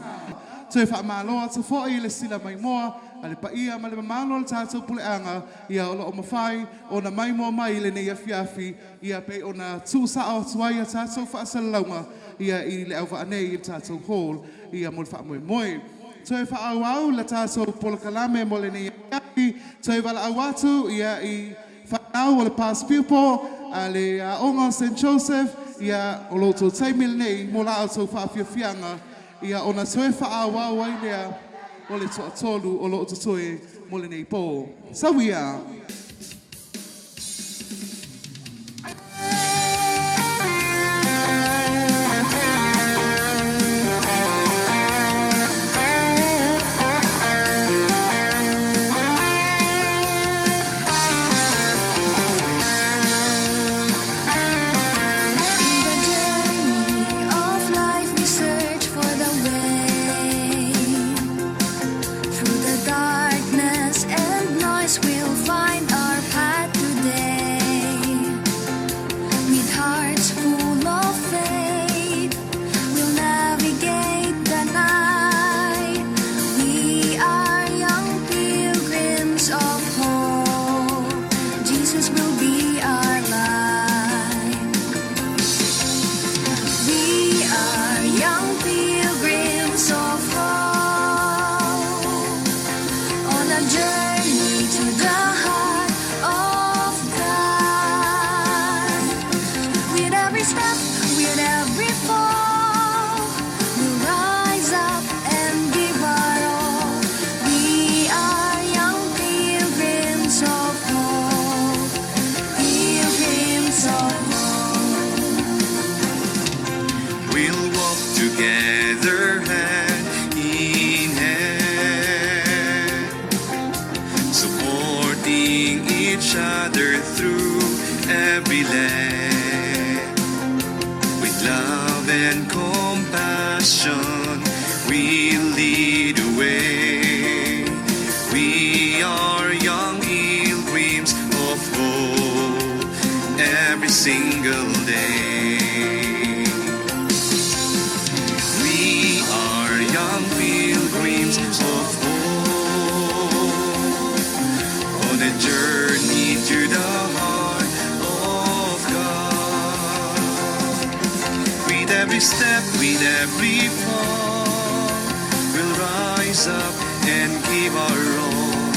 Toe faamalo atu foi i le sila maimoa a le paia ma le mamalu o le tatou puleaga ia o lo o mafai ona maimoa mai i lenei afiafi ia pei ona tuusao atu ai a tatou faasalalauga ia i le auvaa nei i le tatou hall ia mo le faamoemoe. Toe faaauau le tatou polokalame mo lenei afiafi, toe valaau atu ia i fanau o le past pupil a le aoga o St Joseph ia o lo outou taimi lenei mo la outou faafiafiaga ia ona toe faaauau ai lea o le toatolu o lo o totoe mo lenei po. Sauia! In the journey of life, we search for the way. Through the darkness and noise, we'll find our path today. With hearts full of faith, we'll navigate the night. We are young pilgrims of hope. Jesus will be our light. We are young pilgrims of hope on a journey to the heart of God. With every step, with every fall, we'll rise up and give our all. We are young pilgrims of hope, pilgrims of hope. We'll walk together hand in hand, supporting each other through every land. With love and compassion, we'll lead the way. We are young pilgrims of hope every single day. We are young pilgrims of hope on a journey to the heart of God. With every step, with every fall, we'll rise up and give our all.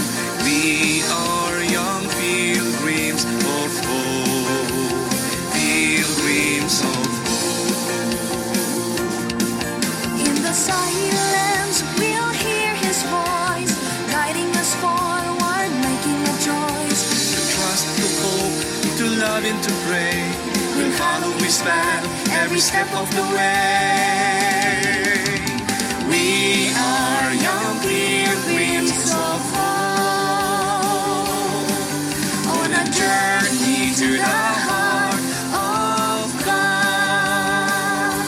We are young pilgrims of hope, pilgrims of hope. In the silence, we'll hear His voice, guiding us forward, making a choice. To trust, to hope, to love and to pray. We'll follow His path every step of the way. We are young pilgrims of hope on a journey to the heart of God.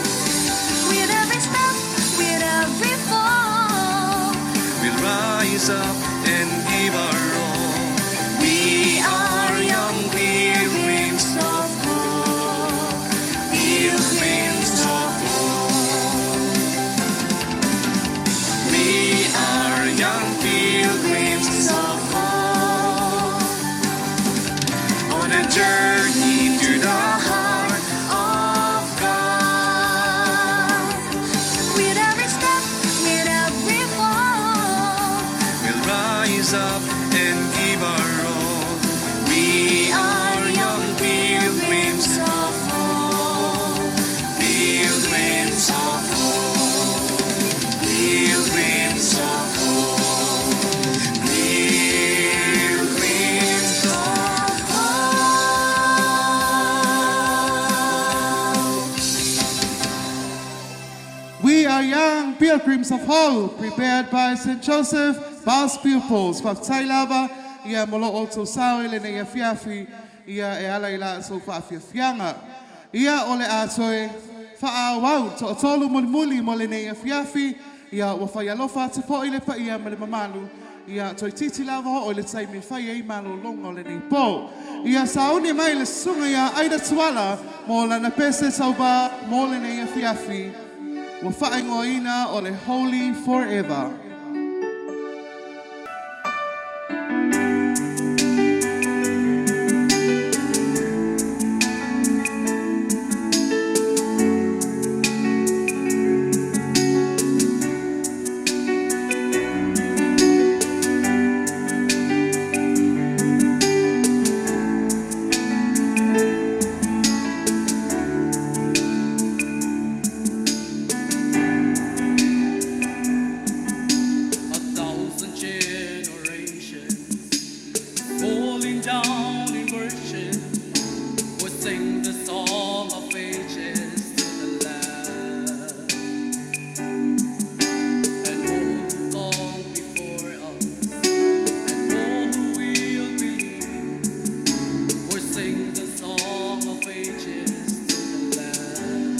With every step, with every fall, We'll rise up and give our all. We are young pilgrims of hope, pilgrims of hope. We are young pilgrims of hope on a journey to the heart of God. With every step, with every fall, We'll rise up and give our all. We are young pilgrims of hope, pilgrims of hope, pilgrims of hope, pilgrims of hope. We are young pilgrims of hope, prepared by St. Joseph, past pupils, faafetai lava ia mo lo outou sao i lenei afiafi ia e ala i la outou faafiafiaga. Ia o le a toe faaauau toatolu mulimuli mo lenei afiafi ia ua fai alofa atu foi le paia ma le mamalu Ia, toeitiiti lava oo i le taimi e fai ai malologa o lenei po. Ia sauni mai le susuga ia Aida Tuala mo lana pese tauva mo lenei afiafi ua faaigoaina o le Holy Forever. A thousand generations falling down in worship will sing the song of ages to the Lamb. And all who've gone before us and all who will believe will sing the song of ages to the Lamb.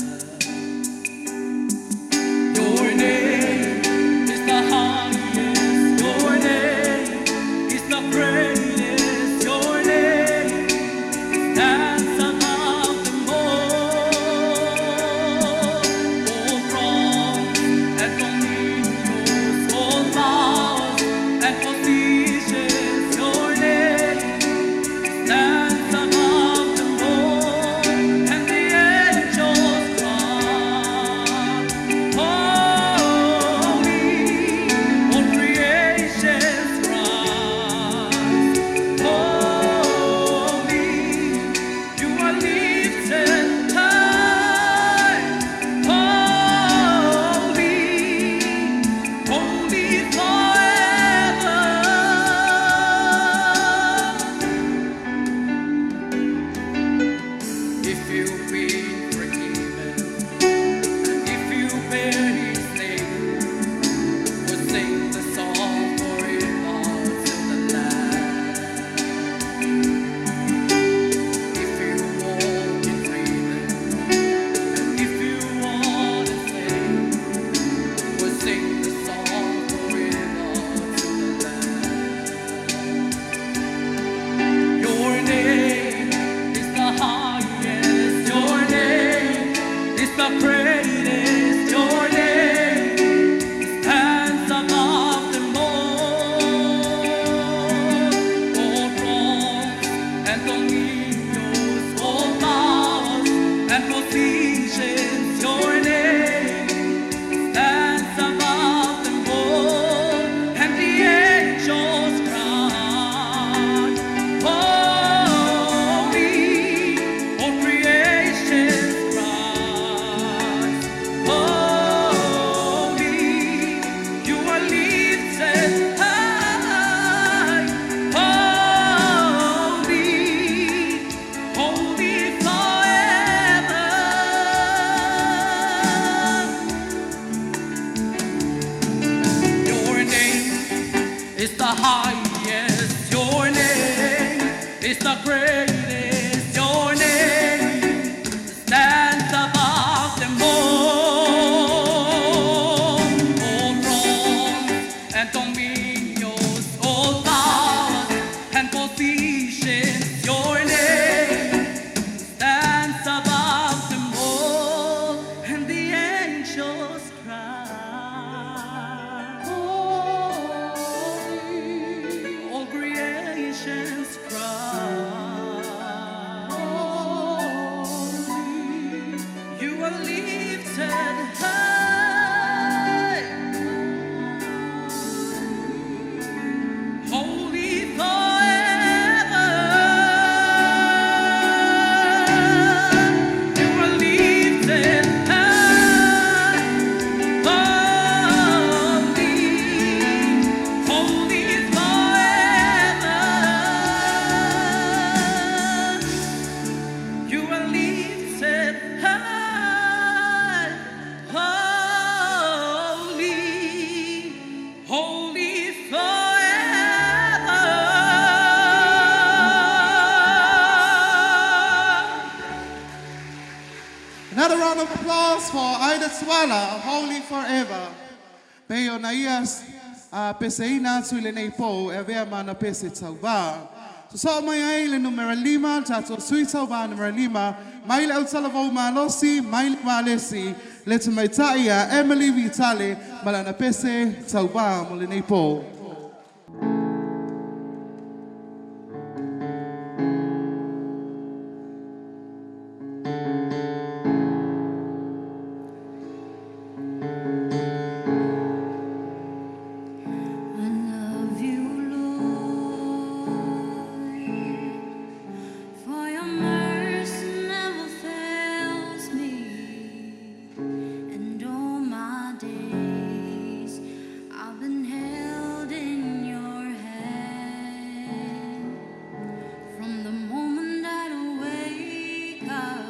Your name is the highest, your name is the greatest, your name stands above them all. All thrones and dominions, all powers and positions, your name stands above them all, and the angels cry, Holy, all creation's cries, Holy, you are lifted high, holy, holy forever. If you've been forgiven, and if you bear His name, we'll sing the song forever to the Lamb. If you walk in freedom, and if you want to sing, we'll sing the song forever to the Lamb. Your name is the highest, your name is the greatest, your name stands above them all. All thrones and dominions, all powers and positions, your name stands above them all, and the angels cry, Holy, all creation's cries, Holy, you are lifted high, holy, holy forever. Your name is the highest, your name is the greatest, your name stands above them all. All thrones and dominions, all powers and positions, your name stands above them all, and the angels cry. All creations cry. You are lifted high, holy forever. You are lifted high, holy, holy forever. You are lifted high, holy, holy forever. Another round of applause for Aida Tuala, Holy Forever. Pei o na ia Peseina atu i lenei pō e avea ma ana pese tauvā. Sosoo mai ai le numera 5, le tatou sui tauvā numera 5, mai le autalavou malosi, mai le Valesi, le tamaitai ia Emily Vitale ma lana pese tauvā mo lenei pō. I love you, Lord, for your mercy never fails me. And all my days I've been held in your hand. From the moment that I wake up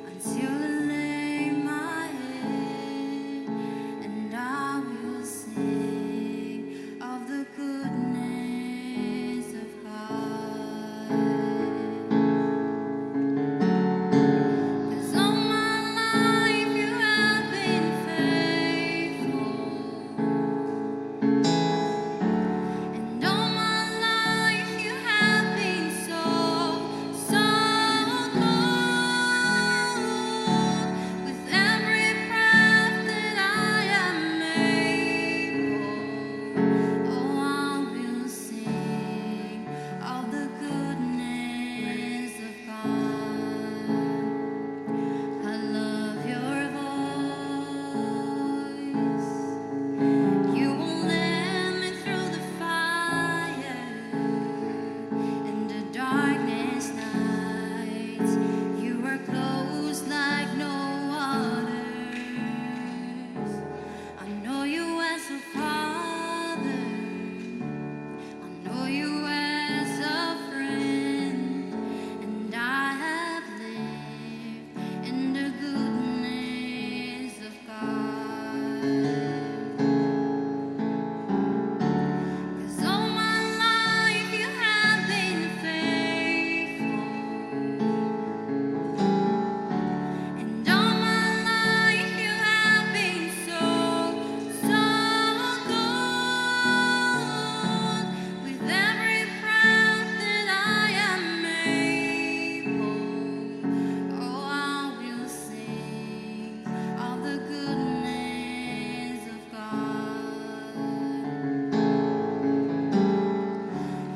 until I lay my head, and I will sing of the goodness of God. 'Cause all my life you have been faithful. And all my life you have been so, so good. With every breath that I am able, oh, I will sing of the goodness of God. I love your voice. You will let me through the fire and the darkest nights. You are close like no others. I know you as a father. I know you as a friend, and I have lived in the goodness of God. 'Cause all my life you have been faithful. And all my life you have been so, so good. With every breath that I am able, oh, I will sing of the goodness of God.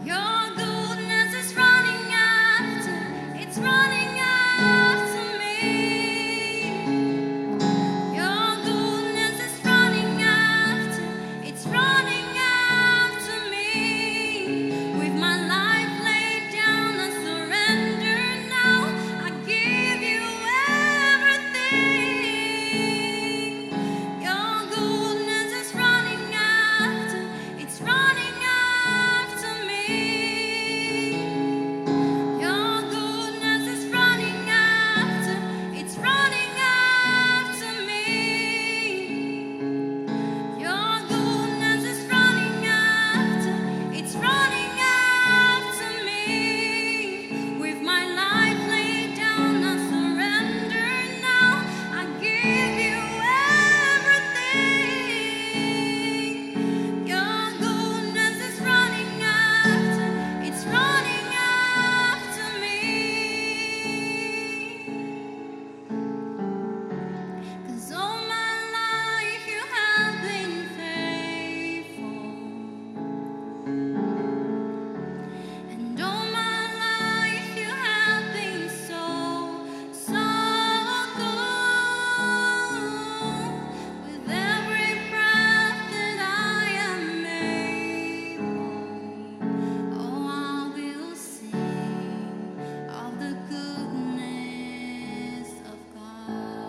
Your goodness is running after, it's running after me. Your goodness is running after, it's running after me. With my life laid down, I surrender now. I give you everything. Your goodness is running after, it's running after me. Your goodness is running after, it's running after me. Your goodness is running after, it's running after me. With my life laid down, I surrender now. I give you everything. Your goodness is running after, it's running after me. 'Cause all my life you have been faithful. And all my life you have been so, so good. With every breath that I am able, oh, I will sing of the goodness of God.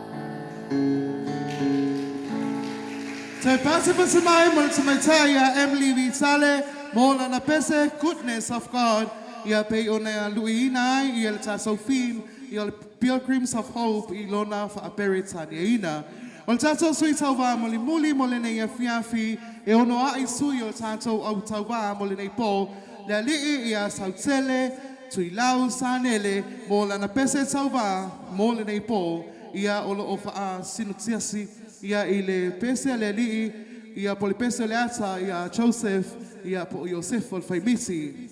Te pasi mai mo le tamaitai ia Emily Vitale mo lana pese Goodness of God ia pei ona luiina ai ia le tatou theme ia le Pilgrims of Hope i lona faaperetaniaina. O le tatou sui tauvā mulimuli mo lenei afiafi e ono a'i sui o le tatou au tauvā mo lenei pō, le alii ia Sautele Tuilau Sanele mo lana pese tauvā mo lenei pō ia o loo faasinutiasi ia i le pese a le alii ia po o le pese o le ata ia Joseph ia po o Iosefa o le Faimisi.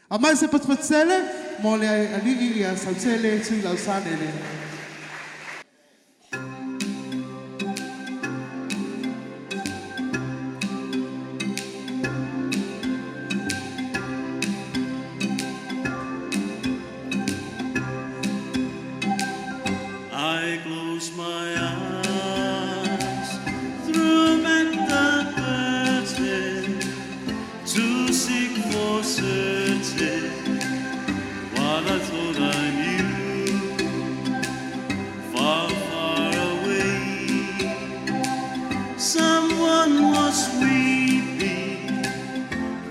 Aumai se patupatutele mo le alii ia Sautele Tuilausanele. I close my eyes, threw back the curtain to seek for certain what I thought I knew. Far, far away, someone was weeping,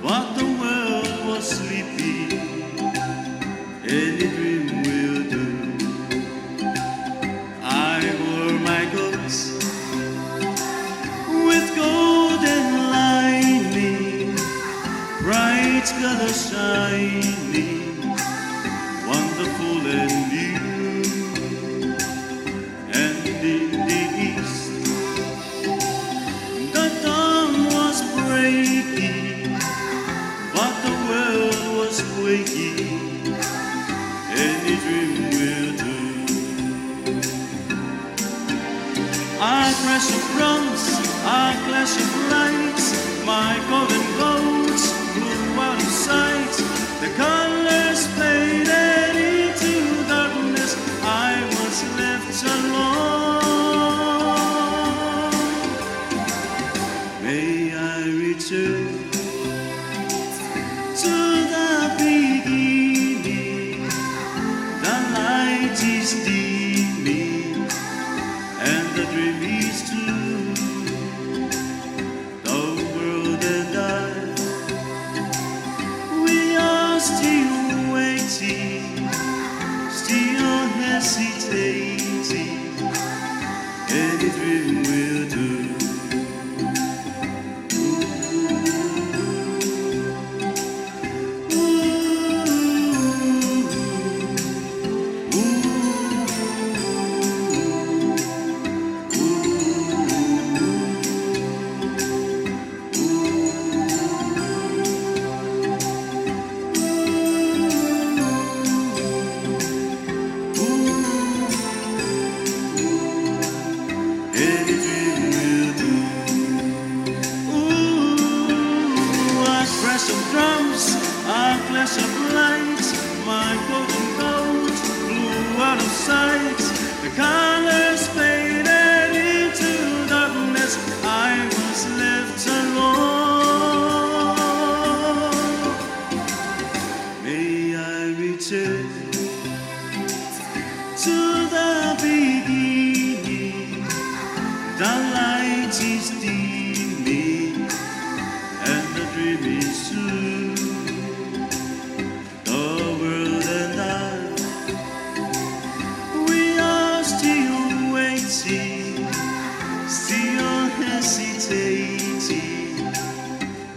but the world was sleeping. Any dream will do. I wore my coats with golden lining, bright colors shining, wonderful and new. And in the east, the dawn was breaking, but the world was waking. Any dream will do. A crash of drums, a clash of lights, my golden goats flew out of sight. The colors faded into darkness. I was left alone. May I return to the beginning? The light is dimming and the dream is true. The world and I, we are still waiting, still hesitating. Any dream will do. Any dream will do. Ooh, a crash of drums, a clash of lights, my golden goat flew out of sight. The colors faded into darkness. I was left alone. May I return to the beginning? The light is dimming and the dream is true. The world and I, we are still waiting, still hesitating.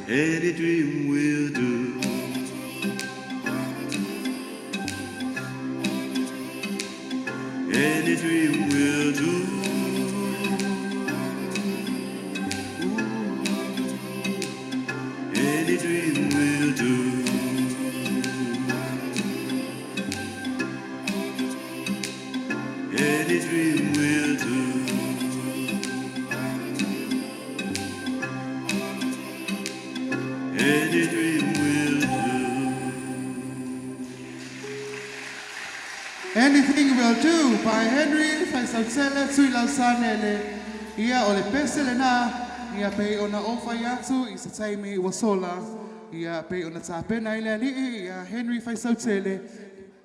Any dream will do. Any dream will do. Any dream will do. Any dream will do. Any dream will do. Anything Will Do by Henry Faisautele Tuilausanele. Ia o le pese lena, ia pei ona ofa i atu i se taimi ua sola. Ia pei ona tapena i le alii ia Henry Faisautele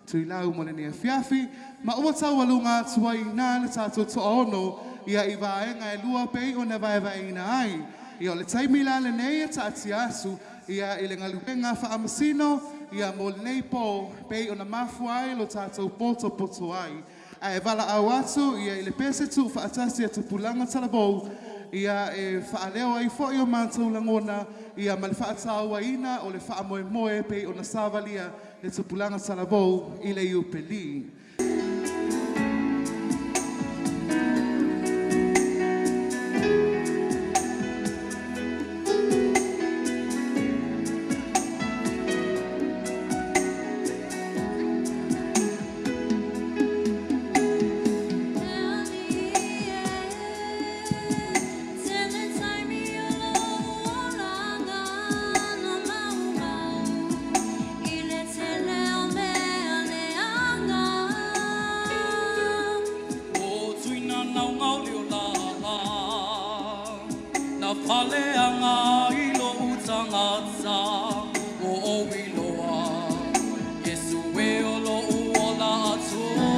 Tuilau mo lenei afiafi. Ma ua taualuga atu ai i ina le tatou toaono ia i vaega e lua pei ona vaevaeina ai. Ia o le taimi la lenei e taatia atu ia i le galuega faamasino ia mo lenei po pei ona mafua ai lo tatou potopoto ai. Ae valaau atu ia i le pese tuufaatasi a Tupulaga Talavou ia e faaleo ai foi o matou lagona ia ma le faatauaina o le faamoemoe pei ona savalia le Tupulaga Talavou i le Iupeli. Paleanga i lo utangata o oiloa Yesu e o lo uola atua.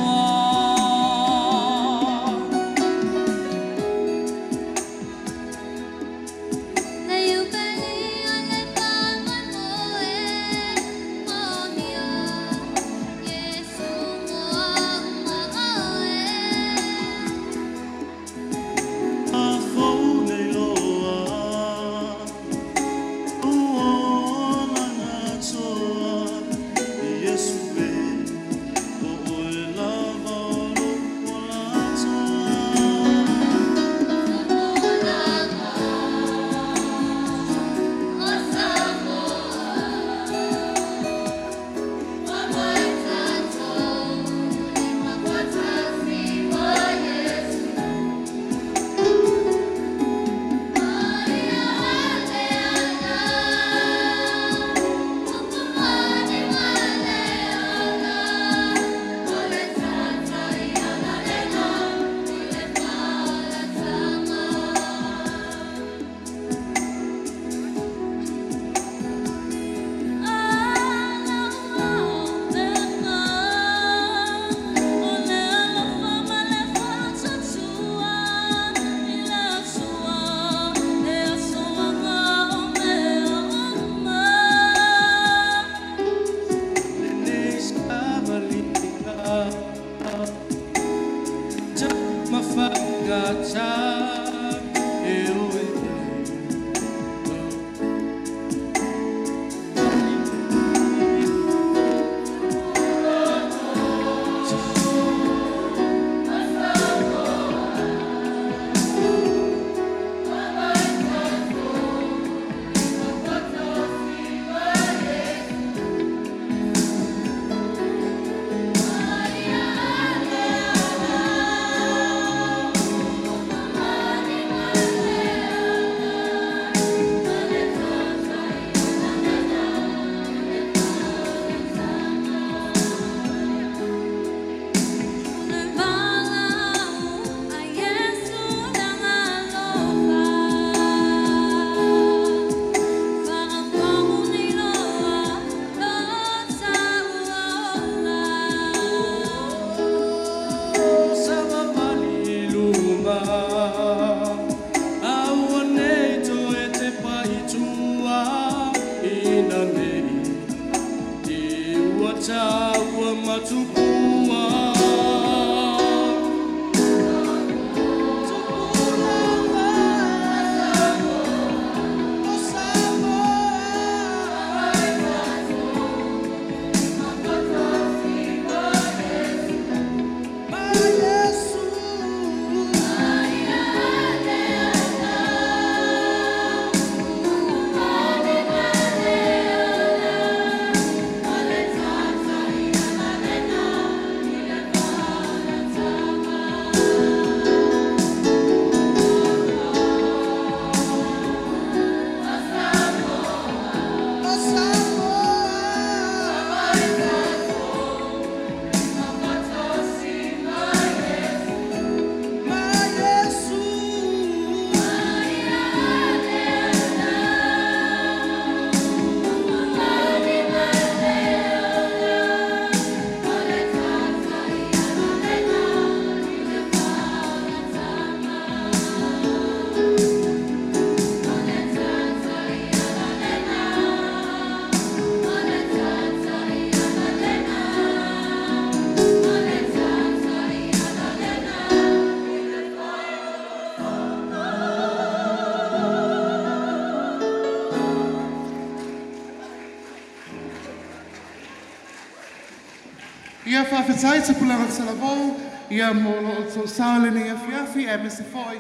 Ia faafetai tupulaga talavou ia mo lo outou sao i lenei afiafi aemaise fo'i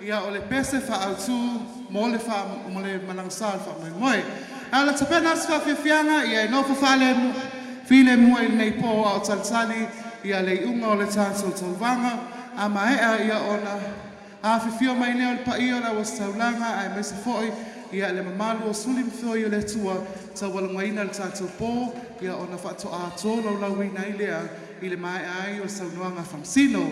ia o le pese faaautū mo le faa mo le malagasā o le faamoemoe. A o le tapena atu faafiafiaga ia e nofo faalemu filemu ai i lenei pō a o talitali ia le iuga o le tatou tauvaga a maea ia ona afifio mai lea o le paia o le auositaulaga aemaise fo'i ia le mamalu o suli ma feoi o le Atua taualagoaina le tatou pō ia ona faatoa tolaulauina ai lea i le maea ai o le saunoaga a Faamasino.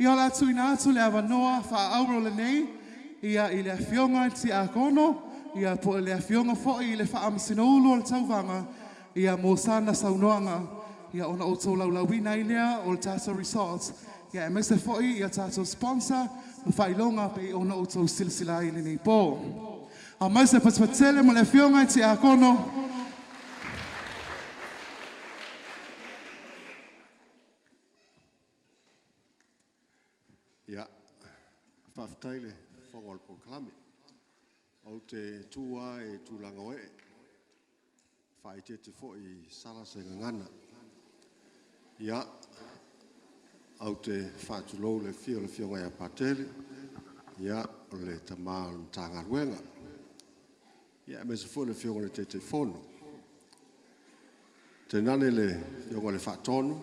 Ia, o le a tuuina atu le avanoa faaauro lenei ia i le Afioga i le Tiakono ia po o le Afioga foi i le Faamasino Ulu o le Tauvaga ia mo sana saunoaga ia ona outou laulauina ai lea o le tatou results ia aemaise foi ia tatou sponsor ma faailoga pei ona outou silasila ai i lenei po. Aumai se fatafata mo le Afioga i le Tiakono. Ia, faafetai le fofoga o le polokalame. Ou te tu lava i tulaga o ee, faaeteete foi i sala se gagana. Ia, ou te faatulou i le afio o le Afioga ia Patele, ia, o le tama o le Matagaluega, aemaise foi le Afioga i le Taitaifono. Tainane le Afioga i le Faatonu,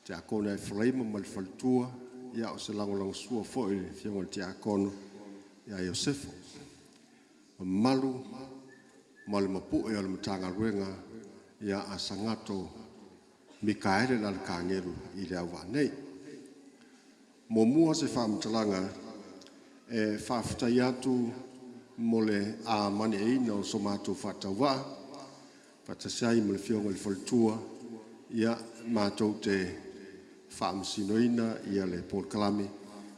Tiakono ia Eferaima ma le faletua, ia o se lagolagosua foi i le Afioga i le Tiakono ia Iosefo. Le mamalu ma le mapu'e o le Matagaluega a Sagatto Mikaele le Alekagelu i le auvaa nei. Muamua se faamatalaga e faafetai atu mo le amane'eina o so matou faatauvaa faatasi ai ma le Afioga i le Faletua, ia, matou te faamasinoina le polokalame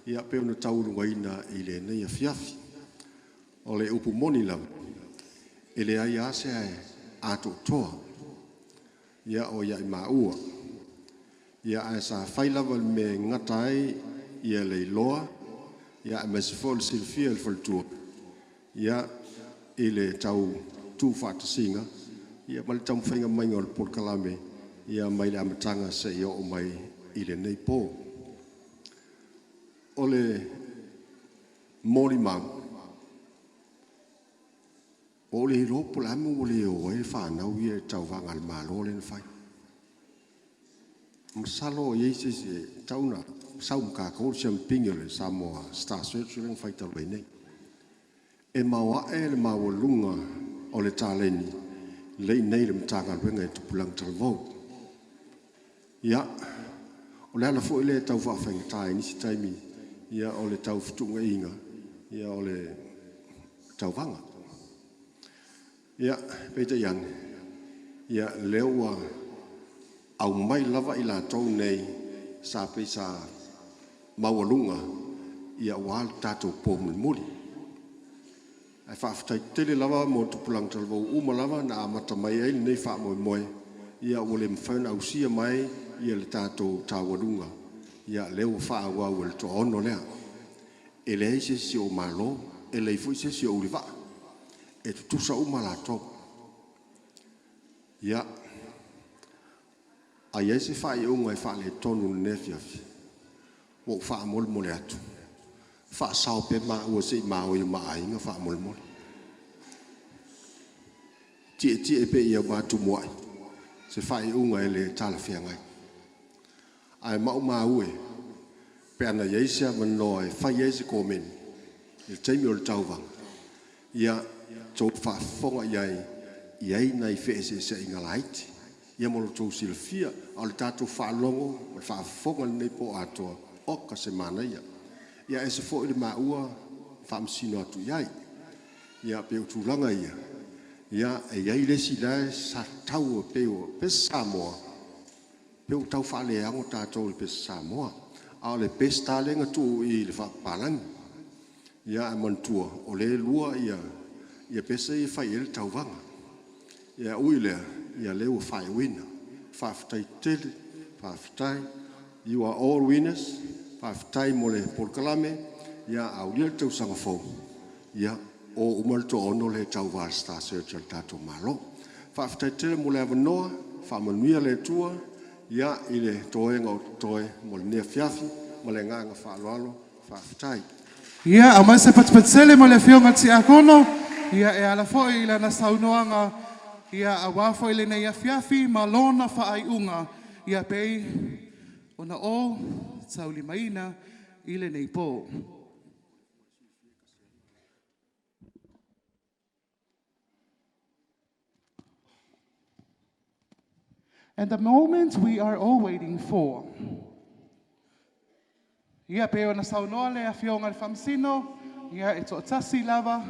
e pei ona taualugaina i lenei afiafi. O le upu moni lava, e leai lava se atoatoa, ia o ia i maua. Ia ae sa fai lava le mea e gata ai le iloa aemaise foi o le silafia e le faletua i le tau tuufaatasiga ma le taumafaiga mai o le polokalame mai le amataga seia oo mai i lenei po. O le molimau, ua ou le iloa po o le a le mea ua le o ai le fanau ia i le tauvaga a le Malo lea na fai. Masalo o i ai se isi e tatau ona sau ma tatou le siamupini o le Samoa Star Search lea na fai talu ai nei. E maoae le maualuga o le taleni lea e i inei i le Matagaluega i Tupulaga Talavou. Ia, o le ala foi lea e tau faafaigata ai i nisi taimi o le tau fetuunaiga o le tauvaga. Ia, peitai ane, ia lea ua aumai lava i latou nei sa pei sa maualuga aua le tatou po mulimuli. Ae faafetai tele lava mo tupulaga talavou uma lava na amata mai ai lenei faamoemoe, ia ua le mafai ona ausia mai le tatou taualuga, ia lea ua faaauau e le toaono lea. E leai se isi o malo, e leai foi se isi o ulivaa, e tutusa uma latou. Ia, a i ai se faaiuga e faaletonu i lenei afiafi, ua ou faamolemole atu, faasao pea maua se i ma o i o ma aiga faamolemole. Tietie pea i ai ma tumuai se faaiuga e le talafeagai. Ae maumau e pe ana i ai se avanoa e fai ai se komeni i le taimi o le tauvaga, ia outou faafofoga i ai, e i ai nai feeseeseaiga laiti. Ia mo lo outou silafia, a o le tatou faalogo ma le faafofoga i lenei po atoa, oka se manaia. Ia e ese foi le maua faamasino atu i ai. Ia pei o tulaga ia, ia e i ai le isi la e sa tau pei o pese Samoa, pei ua tau faaleago tatou i le pese Samoa. A o le Peseta lea na tuu i i le faapapalagi. Ia ae manatua, o lea e lua pese ia e fai i ai le tauvaga. Ia ui i lea, ia lea ua faaiuina. Faafetai tele, faafetai. You are all winners. Faafetai mo le polokalame. Ia aulia le tausaga fou, ia o uma le toaono lea e tauva i le Star Search a le tatou Malo. Faafetai tele mo le avanoa, faamanuia le Atua i le toega o totoe mo lenei afiafi. Ma le agaga faaaloalo, faafetai. Ia, aumai se patupatutele mo le Afioga i le Tiakono, ia e ala foi i lana saunoaga, ia aua foi lenei afiafi ma lona faaiuga, ia pei ona o taulimaina i lenei po. And the moment we are all waiting for. Ia pe ona saunoa le afioga i le Faamasino, ia e toatasi lava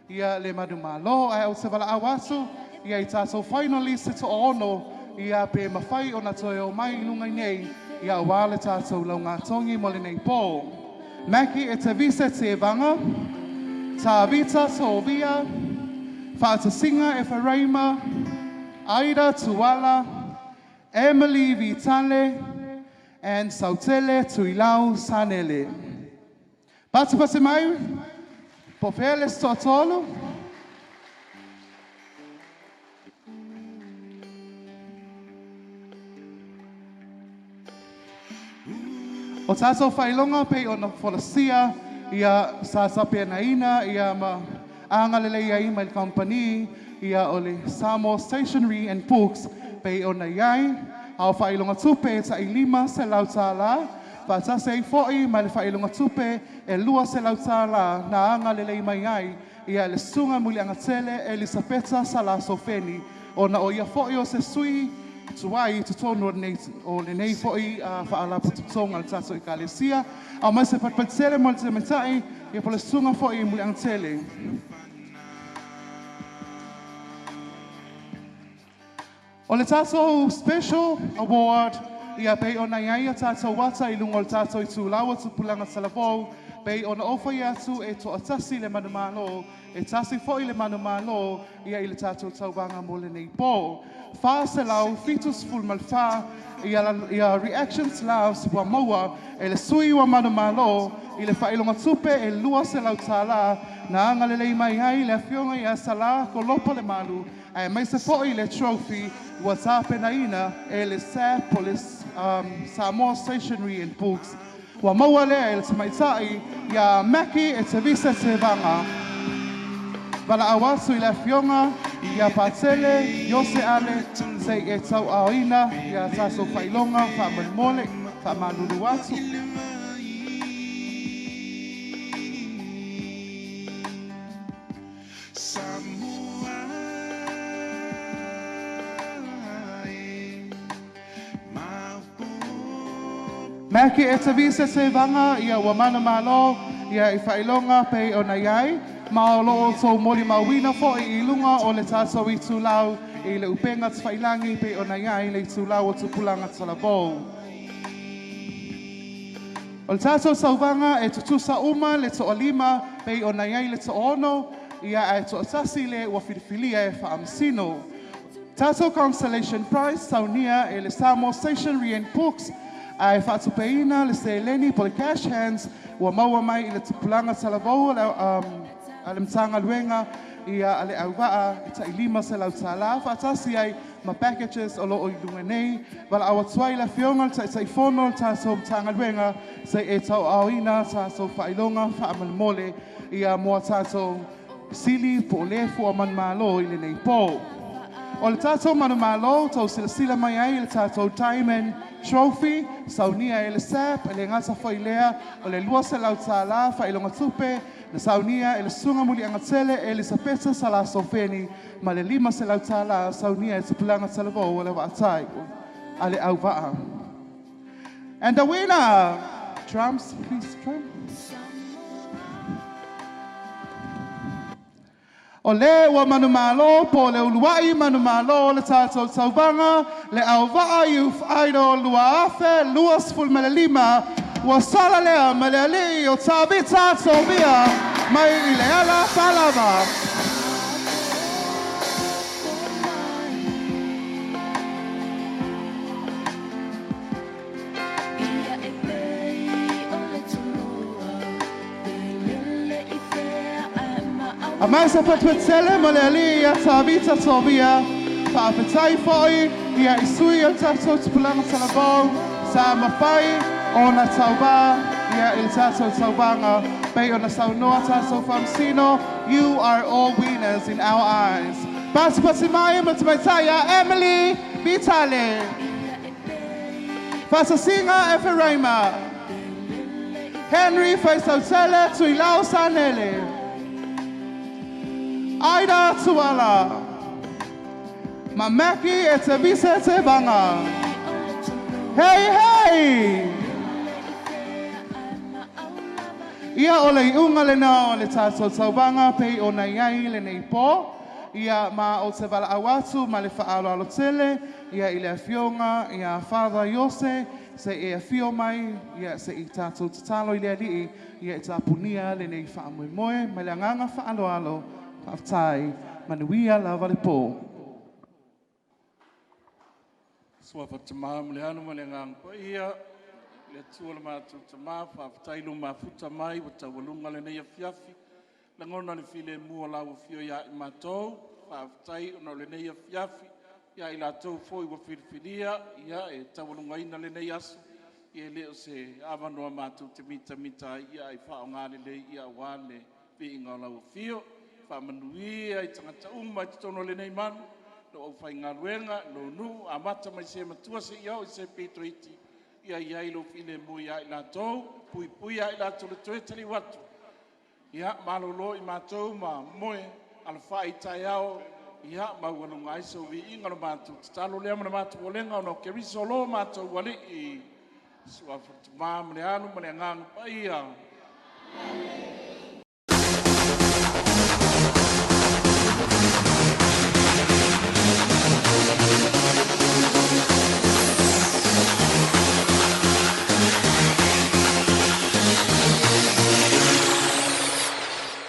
ia le manumalo ae ou te valaau atu ia i tatou finalist se toaono ia pe mafai ona toe o mai i luga i nei ia aua le tatou laugatogi mo lenei po. Maki Etavisa Tevaga, Tavita Tovia, Faatasinga Eferaima, Aida Tuala, Emily Vitale, and Sautele Tuilau Sanele. Patupatu mai, po fea le isi toatolu? O tātou faailoga pei ona folasia ia sa tapenaina ia ma agalelei ai mai le kamupani ia o le Samoa Stationery and Books pei ona i ai a o faailoga tupe e tai $500 faatasi ai foi ma le faailoga tupe e $200 na agalelei mai ai ia le Susuga Muliagatele Elisapeta Salaso Feni ona o ia foi o se sui tuai i totonu o lenei foi faalapotopotoga a le tatou Ekalesia. Aumai se fatupatele mo le tamaitai ia po o le susuga foi i Muliagatele. O le tatou special award ia pei ona i ai a tatou ata i luga o le tatou itulau o Tupulaga Talavou pei ona ou fai atu e toatasi le manumalo e tasi foi le manumalo ia i le tatou tauvaga mo lenei po. 474 ia reactions loves ua maua e le sui ua manumalo i le faailoga tupe e $200 na agalelei mai ai le afioga ia Sala Kolopa Lemalu aemaise foi le trophy ua tapenaina e le SAP po o le Samoa Stationery and Books. Ua maua lea e le tamaitai ia Maki Etevisa Tevaga. Valaau atu i le afioga ia Patele Iose Ale se i e tauaaoina ia tatou faailoga faamolemole faamalulu atu. Maki Etavisa Tevaga ia ua manumalo ia i faailoga pei ona i ai ma o lo o tou molimauina foi i luga o le tatou itulau i le upega tafailagi pei ona i ai le itulau o Tupulaga Talavou. O le tatou sauvaga e tutusa uma le toalima pei ona i ai le toaono ia ae toatasi le ua filifilia e faamasino. Tatou consolation prize saunia e le Samoa Stationery and Books ae faatupeina le seleni po le cash hands ua maua mai i le Tupulaga Talavou a le Matagaluega ia a le auvaa e tai $500 faatasi ai ma packages o lo o i luga nei. Valaau atu ai le afioga i le Taitaifono o le tatou Matagaluega se i e tauaaoina tatou faailoga faamolemole ia mo a tatou sili po o le fua manumalo i lenei po. O le tatou manumalo tou silasila mai ai i le tatou Diamond Trophy saunia e le SAP e le gata foi lea o le $200 faailoga tupe na saunia e le Susuga Muliagatele Elisapeta Salaso Feni ma le $500 saunia e Tupulaga Talavou o le Vaatai a le auvaa. And the winner, drums, please, drum. O le ua manumalo po o le uluai manumalo o le tatou tauvaga le auvaa Youth Idol 2025 ua sala lea ma le alii o Tavita Tovia mai i le ala falava. Aumai se patupatele ma le alii ia Tavita Tovia. Faafetai foi ia i sui o le tatou tupulaga talavou sa mafai ona tauvā ia i le tatou tauvaga pei ona saunoa tatou faamasino. You are all winners in our eyes. Patupatu mai ma tamaitai ia Emily Vitale, Faatasinga Eferaima, Henry Faisautele Tuilau Sanele, Aida Tuala, Mamaki Etevise Tevaga. Hey, hey! Ia o le iuga lena o le tatou tauvaga pei ona i ai lenei po. Ia ma o te valaau atu ma le faaaloalo tele ia i le afioga ia Father Iose se i e afio mai ia se i tatou tatalo i le Alii ia e tapunia lenei faamoemoe ma le agaga faaaloalo. Faafetai, manuia lava le po. Suafa Tama ma le Alo ma le Agaga Paia, le Atua le matou Tama, faafetai i lou mafuta mai ua taualuga lenei afiafi, lagona le filemu o lau Afio ia i matou. Faafetai ona o lenei afiafi ia i latou foi ua filifilia ia e taualugaina lenei aso, e le o se avanoa matou te mitamita ai, ae faaaoga lelei aua le viiga o lau Afio. Faamanuia i tagata uma i totonu o lenei malu, lau aufaigaluega, lou nuu, amata mai se matua seia oo i se pito iti, ia i ai lou filemu ia i latou, puipui ia i latou i le toe taliu atu, ia malolo i matou ma moe alafai i taeao, ia maualuga ai sou viiga. O le matou tatalo lea ma le matou olega ona o Keriso o lo matou Alii. Suafa Tama ma le Alu ma le Agaga Paia.